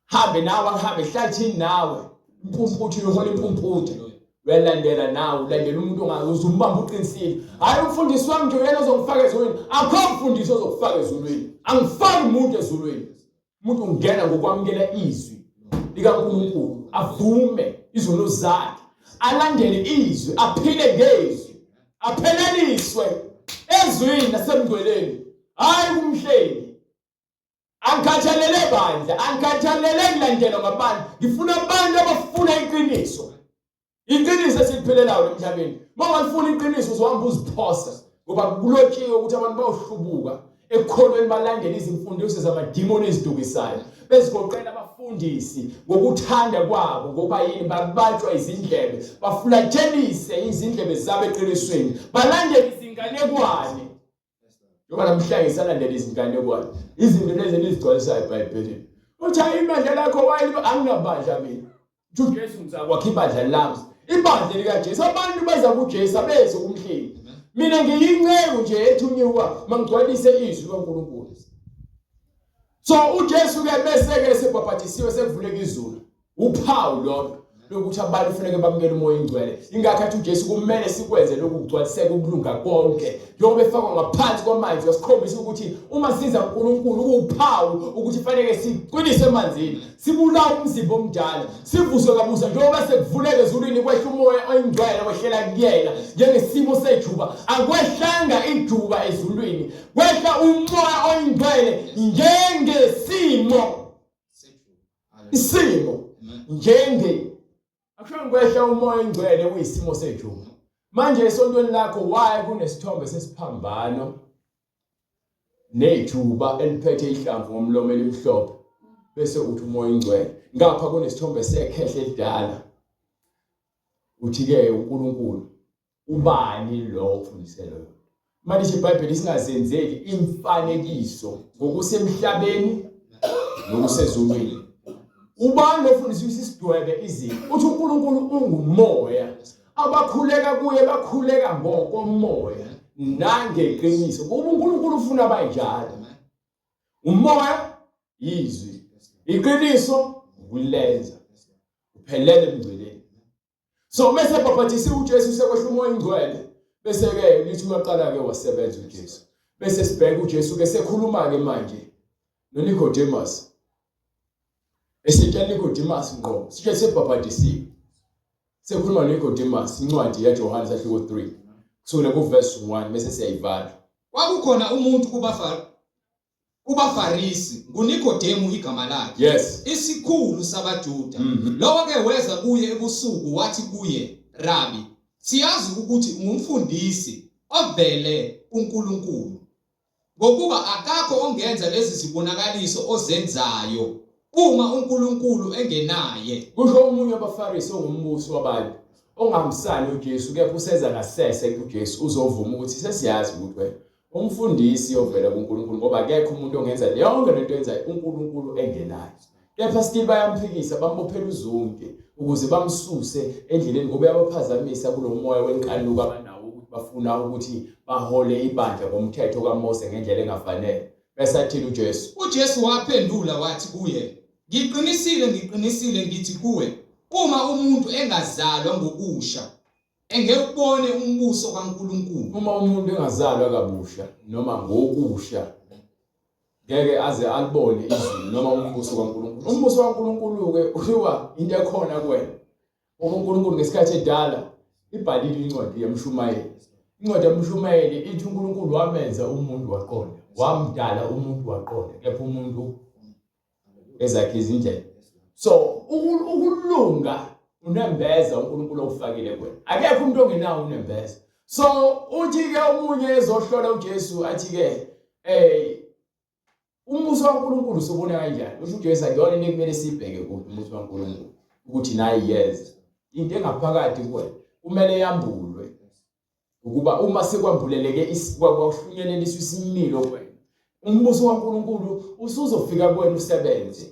[SPEAKER 2] Hambe nawe angihambe ehlathini nawe. Impumputhe uyohola impumputhe. Uyalandela nawe ulandela umuntu ongazi umbamba uqinisile. Hayi umfundisi wami nje uyena ozongifaka ezulwini. Akho mfundisi ozokufaka ezulwini. Angifaki umuntu ezulwini. Umuntu ungena ngokwamukela izwi likaNkulunkulu, avume izono zakhe, alandele izwi, aphile ngezwi, apheleliswe ezwini nasemngcweleni, hayi kumhleli. Angikhathalele bandla, angikhathalele kulandelwa ngabantu. Ngifuna abantu abafuna iqiniso. Iqiniso esiliphilelayo emhlabeni. Uma ungalifuni iqiniso uzohamba uziphosa ngoba kulotshiwe ukuthi abantu bayohlubuka ekukholweni balandele izimfundiso zamadimoni ezidukisayo bezigoqela abafundisi ngokuthanda kwabo ngoba yini babatshwa izindlebe bafulathelise izindlebe zabo eqinisweni balandele izinganekwane Njengoba namhlanje salandela izinganekwane, izinto lezi enizigcwalisayo eBhayibhelini. Uthi hayi ibandla lakho wayeli anginabandla mina. Uthi uJesu ngizakwakha ibandla lami. Ibandla likaJesu. Abantu beza kuJesu abeze kumhleli. Mina ngiyinceku nje ethunyiwa mangigcwalise izwi kaNkulunkulu. So uJesu ke bese ke sebhabhadisiwe sekuvuleka izulu. Uphawu lolo lokuthi abantu kufuneke bamukele umoya oyingcwele. Ingakho athi uJesu kumele sikwenze lokhu kugcwaliseke ukulunga konke. Njengoba efakwa ngaphansi kwamanzi wasikhombisa ukuthi uma siza kuNkulunkulu kuwuphawu ukuthi fanele siqinise emanzini, sibulawe umzimba omdala, sivuswe kabusha njengoba sekuvuleka ezulwini kwehla umoya oyingcwele wehlela kuyena njengesimo sejuba. Akwehlanga ijuba ezulwini, kwehla umoya oyingcwele njengesimo isimo njenge akusho ngikwehla umoya engcwele kuyisimo sejuba manje esontweni lakho why kunesithombe sesiphambano nejuba eliphethe ihlamvu ngomlomo elimhlophe bese uthi umoya ingcwele ngapha kunesithombe sekhehle elidala uthi ke uNkulunkulu Ubani lo ofundise loyo? Manje iBhayibheli singazenzeli imfanekiso ngokusemhlabeni nokusezulwini. Ubani ofundisa ukuthi sidwebe izinto? Uthi uNkulunkulu ungumoya. Abakhuleka kuye bakhuleka ngokomoya nangeqiniso. Kuba uNkulunkulu ufuna abanjalo. Umoya yizwi. Iqiniso ukulenza. Uphelele emngcweleni. So mese bhabhathisiwe uJesu sekwehla umoya ingcwele bese ke lithi uyaqala ke wasebenza uJesu. Bese sibheka uJesu ke sekhuluma ke manje noNicodemus. Esetshela Nicodemus ngqo, sisho sebhabhadisiwe. Sekhuluma noNicodemus incwadi yaJohane sahluko 3. Kusukela kuverse 1 bese siyayivala.
[SPEAKER 1] Kwakukhona umuntu kubafa kubaFarisi nguNikodemu igama lakhe
[SPEAKER 2] yes
[SPEAKER 1] isikhulu sabaJuda mm -hmm. lowo ke weza kuye ebusuku wathi kuye Rabi siyazi ukuthi ungumfundisi ovele kuNkulunkulu ngokuba akakho ongenza lezi zibonakaliso ozenzayo uma uNkulunkulu engenaye
[SPEAKER 2] kusho omunye wabaFarisi ongumbusi wabantu ongahambisani uJesu kepha useza ngasese kuJesu uzovuma ukuthi sesiyazi ukuthi wena Umfundisi ovela kuNkulunkulu ngoba akekho umuntu ongenza yonke lento yenzayo uNkulunkulu engenayo. Kepha still bayamphikisa bambophela uzunge ukuze bamsuse endleleni ngoba uyabaphazamisa kulo moya wenkanuko abanawo ukuthi bafuna ukuthi bahole ibandla ngomthetho kaMose ngendlela engafanele. Bese athini uJesu?
[SPEAKER 1] UJesu waphendula wathi kuye, Ngiqinisile, ngiqinisile ngithi kuwe, uma umuntu engazalwa ngokusha, engekubone umbuso kaNkulunkulu.
[SPEAKER 2] Uma umuntu engazalwa kabusha noma ngokusha ngeke aze alibone izulu noma umbuso kaNkulunkulu. Umbuso kaNkulunkulu ke uhiwa into ekhona kuwena. Ngoba uNkulunkulu ngesikhathi edala ibhalile incwadi yomshumayeli. Incwadi yomshumayeli ithi uNkulunkulu wamenza umuntu waqonda, wamdala umuntu waqonda, kepha umuntu ezakhe izindlela so ukulunga unembeza uNkulunkulu okufakile kuwena akekho umuntu ongenawo unembeza so uthi ke omunye ezohlola uJesu athi ke eh umbuso kaNkulunkulu usubona kanjani usho uJesu akuyona into ekumele sibheke kuyo umbuso kaNkulunkulu ukuthi nayi yes into engaphakathi kuwena kumele yambulwe ukuba uma sekwambuleleke kwakuhlunyeleliswa isimilo kuwena umbuso kaNkulunkulu usuzofika kuwena usebenze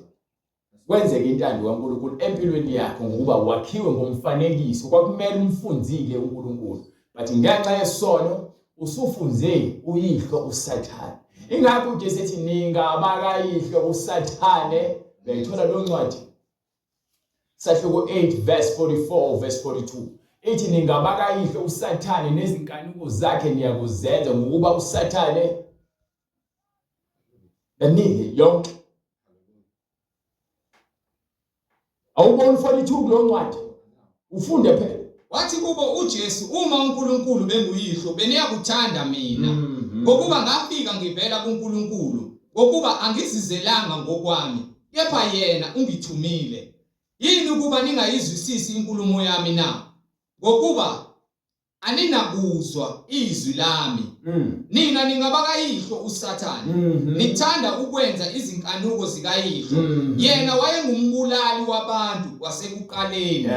[SPEAKER 2] kwenzeke intando kaNkulunkulu empilweni yakho ngokuba wakhiwe ngomfanekiso kwakumele umfunzile uNkulunkulu but ngenxa yesono Usufunze uyihlo uSathane. Ingakho uJesu ethi ningabakayihlo uSathane. Uyayithola leyo ncwadi? Sahluko 8 verse 44 verse 42. Ithi ningabakayihlo uSathane nezinkanuko zakhe niyakuzenza ngokuba uSathane kaningi yonke. Awuboni 42 kulo ncwadi. Ufunde phela.
[SPEAKER 1] Wathi kubo uJesu, uma uNkulunkulu benguyihlo beniyakuthanda mina, ngokuba ngafika ngivela kuNkulunkulu, ngokuba angizizelanga ngokwami, kepha yena ungithumile. Yini ukuba ningayizwisisi inkulumo yami na? Ngokuba aninakuzwa izwi lami. Nina ningabakayihlo uSathane, nithanda ukwenza izinkanuko zikayihlo. Yena wayengumbulali wabantu kwasekuqaleni.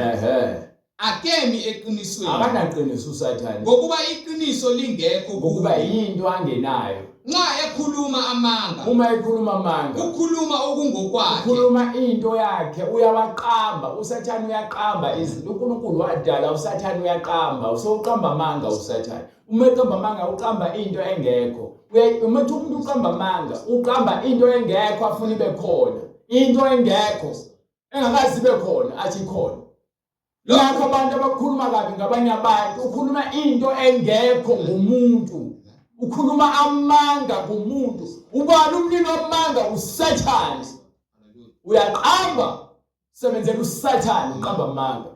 [SPEAKER 1] Akemi eqinisweni.
[SPEAKER 2] Akanaqiniso uSathane.
[SPEAKER 1] Ngokuba iqiniso lingekho
[SPEAKER 2] Ngokuba yinto angenayo.
[SPEAKER 1] Nxa ekhuluma amanga.
[SPEAKER 2] Uma ekhuluma amanga.
[SPEAKER 1] Ukhuluma okungokwakhe.
[SPEAKER 2] Ukhuluma into yakhe, uyawaqamba. USathane uyaqamba izinto. UNkulunkulu wadala uSathane uyaqamba. Usewuqamba amanga uSathane. Uma eqamba amanga uqamba into engekho. Uma ethi umuntu uqamba amanga, uqamba into engekho afuna ibe khona. Into engekho engakaze ibe khona athi ikhona. Lapho abantu abakhuluma kabi ngabanye abantu, ukhuluma into engekho ngomuntu. Ukhuluma amanga kumuntu. Ubani umnini wamanga? USathane. Uyaqamba, sebenzela uSathane, uqamba amanga.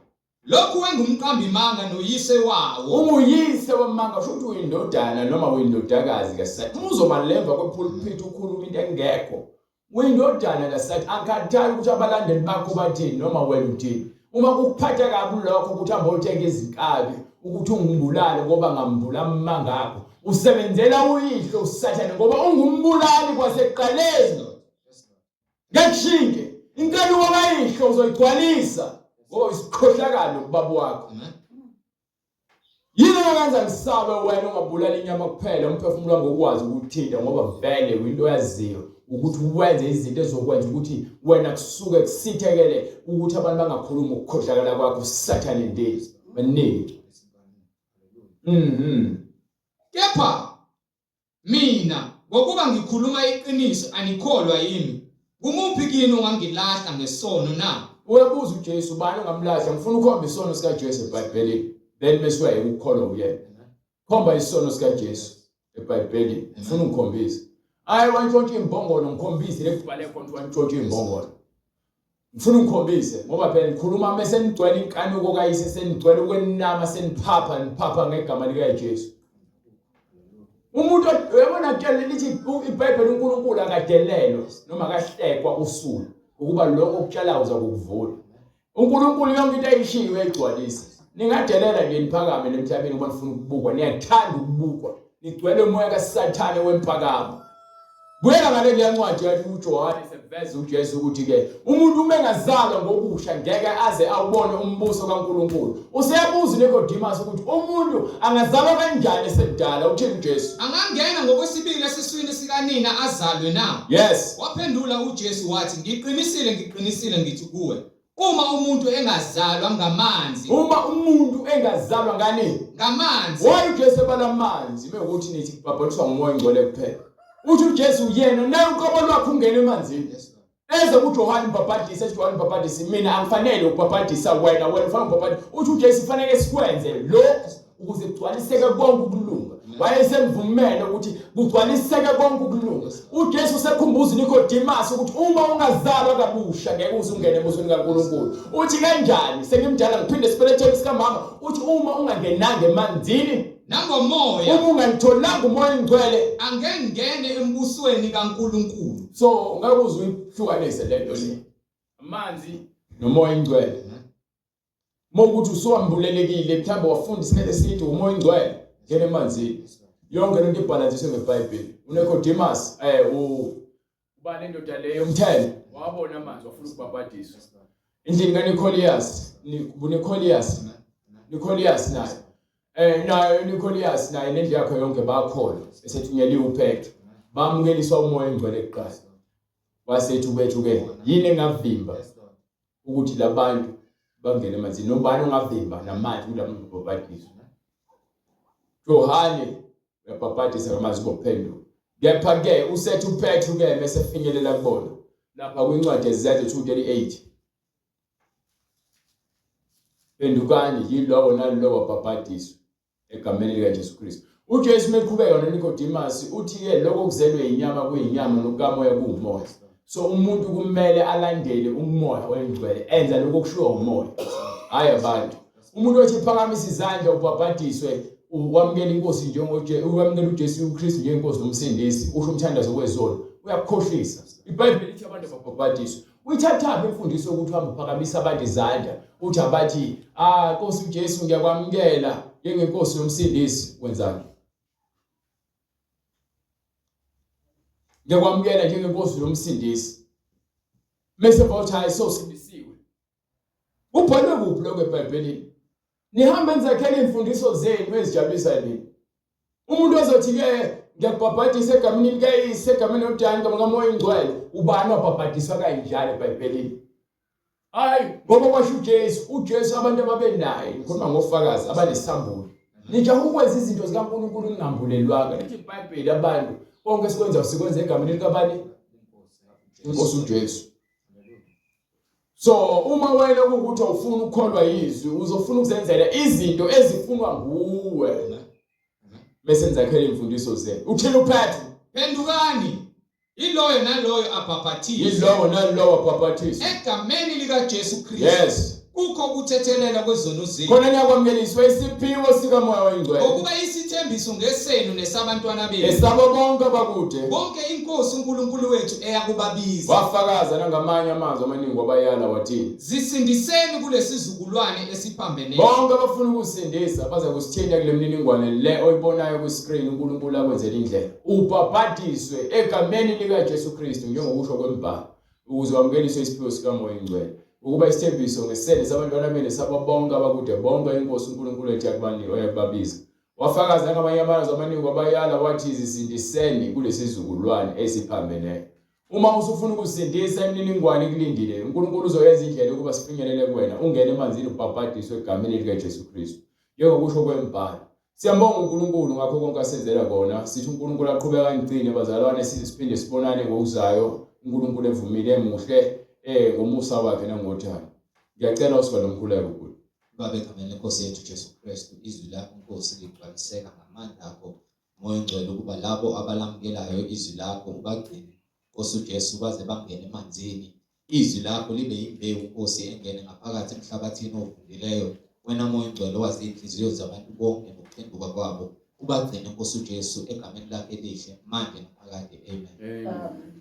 [SPEAKER 1] Lokhu wengumqambi manga noyise wawo.
[SPEAKER 2] Unguyise wamanga, usho ukuthi uyindodana noma uyindodakazi kaSathane. Uma uzoba lemva kwepulpit ukhuluma into engekho, Uyindodana kaSathane, angikhathali ukuthi abalandeli bakho bathini noma wena uthini. Uma kukuphatha kabi lokho ukuthi hamba othenga izinkabi ukuthi ungibulale ngoba ngambula amangakho. Usebenzela uyihlo uSathane ngoba ungumbulali kwasekuqaleni. Ngeke Inkanuko kayihlo uzoyigcwalisa ngoba uyisikhohlakalo kubaba wakho. Yini engenza ngisabe wena ungabulala inyama kuphela umphefumulo wami ngokwazi ukuthinta ngoba vele into oyaziyo ukuthi wenze izinto ezokwenza ukuthi wena kusuke kusithekele ukuthi abantu bangakhulumi ukukhohlakala kwakho sathane ndezi baningi.
[SPEAKER 1] Kepha Mina, ngokuba ngikhuluma iqiniso, anikholwa yimi. Ngumuphi kini ongangilahla ngesono na?
[SPEAKER 2] Uyabuza uJesu, ubani ongamlahla? Ngifuna ukhomba isono sikaJesu eBhayibhelini. Then bese uyayeka ukukholwa kuyena. Khomba isono sikaJesu eBhayibhelini. Ngifuna ungikhombise. Hayi wantshontsha imbongolo, ngikhombise le kubhale khona ukuthi wantshontsha imbongolo. Ngifuna ungikhombise ngoba phela nikhuluma mese nigcwele inkanuko kayise senigcwele ukwenama seniphapha niphapha ngegama likaJesu. Umuntu uyabona kutshela lithi iBhayibheli uNkulunkulu akadelelwa noma akahlekwa usulu ukuba lokho okutshalayo uza kukuvuna. uNkulunkulu yonke into ayishiyo uyayigcwalisa. Ningadelela nje niphakame nemhlabeni uma nifuna ukubukwa, niyathanda ukubukwa. Nigcwele umoya kaSathane wempakamo. Buyela ngale kuleya ncwadi yathi uJohane seveza uJesu ukuthi-ke umuntu uma engazalwa ngokusha ngeke aze awubone umbuso kaNkulunkulu. Useyabuza uNikodemus ukuthi umuntu angazalwa kanjani esemdala, uthini uJesu?
[SPEAKER 1] Angangena ngokwesibili esiswini sikanina azalwe na?
[SPEAKER 2] Yes.
[SPEAKER 1] Waphendula uJesu wathi, Ngiqinisile, ngiqinisile ngithi kuwe, uma umuntu engazalwa ngamanzi.
[SPEAKER 2] Uma umuntu engazalwa ngani?
[SPEAKER 1] Ngamanzi.
[SPEAKER 2] Why uJesu ebala amanzi mewukuthi nithi kubhabhatiswa ngomoya ongcwele kuphela? Uthi uJesu yena naye uqobo lwakhe ungena emanzini. Eze kuJohane umbhabhadisi, ethi Johane umbhabhadisi, mina angifanele ukubhabhadisa wena, wena ufanele ukubhabhadisa. Uthi uJesu kufanele sikwenze lokhu ukuze kugcwaliseke konke ukulunga. Wayesemvumele ukuthi kugcwaliseke konke ukulunga. UJesu usekhumbuza uNikodemus ukuthi uma ungazalwa kabusha ngeke uze ungene embusweni kaNkulunkulu. Uthi kanjani? Sengimdala ngiphinde esibelethweni sikamama. Uthi uma ungangenanga emanzini
[SPEAKER 1] nangomoya,
[SPEAKER 2] uma ungalitholanga umoya ongcwele,
[SPEAKER 1] angeke ngene embusweni kaNkulunkulu.
[SPEAKER 2] So ngeke uze uyihlukanise lento le. Amanzi nomoya ongcwele. Uma ukuthi usuwambulelekile mhlawumbe wafunda isikhathi eside umoya ongcwele ngena emanzini. Yonke lento ibhalansiswe ngeBhayibheli. UNicodemus ubani indoda leyo umthele wabona amanzi wafuna ukubhabhadiswa. Endlini kaNicolius, uNicolius, Nicolius naye. Naye uNicolius naye nendlu yakhe yonke bakholwa esethunyeliwe uPetro. Bamukeliswa umoya ongcwele kuqala. Wasethi uPetro ke yini engavimba ukuthi labantu bangene emanzini nobani ongavimba namanje kulabo babhadiswa. Johane. Uyabhabhadisa ngamanzi ngokuphenduka. Kepha ke usethi uPetru ke mese finyelela kubona lapha kwincwadi yeZenzo 2:38. Phendukani yilowo nalowo abhabhadiswe egameni likaJesu Kristu. UJesu meqhubeka noNicodemus uthi ke lokho kuzelwe inyama kuyinyama nokukamoya kuwumoya. So umuntu kumele alandele umoya oyingcwele enza lokho okushiwo umoya. Hayi abantu. Umuntu othi phakamisa izandla ubhabhadiswe ukwamukela inkosi njengoje ukwamukela uJesu uKristu njengenkosi nomsindisi usho umthandazo wezono uyakukhohlisa. IBhayibheli lithi abantu ababhabhadiswe. Uyithathaphi imfundiso yokuthi uhambe uphakamisa abantu izandla uthi abathi ah Nkosi uJesu ngiyakwamukela njengenkosi nomsindisi wenzani? Ngiyakwamukela njengenkosi nomsindisi. Mese bathi hayi sosindisiwe. Kubhalwe kuphi lokho eBhayibhelini? Nihambe nizakhele imfundiso zenu ezijabulisa nina. Umuntu ozothi ke ngiyakubhabhadisa egameni likaYise, egameni lomdala, egameni kaMoya oNgcwele, ubani wabhabhadiswa kanjalo eBhayibhelini? Hayi, ngoba kwasho uJesu, uJesu abantu ababenaye, ngikhuluma ngofakazi abanesambulo. Nijaha ukwenza izinto zikaNkulunkulu ningambulelwanga. Lithi iBhayibheli abantu konke esikwenza sikwenza egameni likabani? Inkosi uJesu. So uma wena kuwukuthi awufuni ukukholwa yizwi uzofuna ukuzenzela izinto ezifunwa nguwe. Bese nizakhela imfundiso zenu. Uthini uPetru?
[SPEAKER 1] Phendukani iloyo naloyo abhaphathizwe.
[SPEAKER 2] Yilowo nalowo abhaphathizwe.
[SPEAKER 1] Egameni likaJesu Kristu.
[SPEAKER 2] Yes.
[SPEAKER 1] Kukho ukuthethelelwa kwezono zenu.
[SPEAKER 2] Khona niyakwamukeliswa isiphiwo sikaMoya oyiNgcwele.
[SPEAKER 1] Ngokuba isithembiso ngesenu nesabantwana benu.
[SPEAKER 2] Esabo bonke abakude.
[SPEAKER 1] Bonke iNkosi uNkulunkulu wethu eyakubabiza.
[SPEAKER 2] Wafakaza nangamanye amazwi amaningi wabayala wathi.
[SPEAKER 1] Zisindiseni kulesizukulwane esiphambeneyo.
[SPEAKER 2] Bonke abafuna ukusindisa baza kusithinta kule mininingwane le oyibonayo kwi-screen uNkulunkulu akwenzela indlela. Ubhabhadiswe egameni likaJesu Kristu njengokusho kwemibhalo. ukuze wamukeliswe isiphiwo sikaMoya oyiNgcwele, ukuba isithembiso ngesende sabantwana benu sabo bonke abakude bonke iNkosi uNkulunkulu ethu yakubanika oyakubabiza. Wafakaza ngamanye amazwi amaningi wabayala wathi zisindiseni kulesizukulwane esiphambeneyo. Uma usufuna ukusindisa imininingwane ikulindile, uNkulunkulu uzoyenza indlela yokuba sifinyelele kuwena, ungene emanzini ubhabhadiswe egameni likaJesu Kristu. Njengokusho kwembhalo. Siyambonga uNkulunkulu ngakho konke asenzela kona. Sithi uNkulunkulu aqhubeke anigcine bazalwane size siphinde sibonane ngokuzayo uNkulunkulu evumile emuhle eh ngomusa wakhe nangothando. Ngiyacela usiba nomkhuleko bhuti.
[SPEAKER 1] Baba egameni lenkosi yethu Jesu Kristu izwi lakho Nkosi ligcwaliseka ngamandla akho Moya oNgcwele ukuba labo abalamukelayo izwi lakho ubagcine Nkosi uJesu baze bangene emanzini Izwi lakho libe yimbewu, Nkosi, engene ngaphakathi emhlabathini ovundileyo. Wena Moya oNgcwele owazi iy'nhliziyo zabantu bonke nokuphenduka kwabo, ubagcine, Nkosi uJesu, egameni lakhe elihle, manje naphakade. Amen.
[SPEAKER 2] Amen.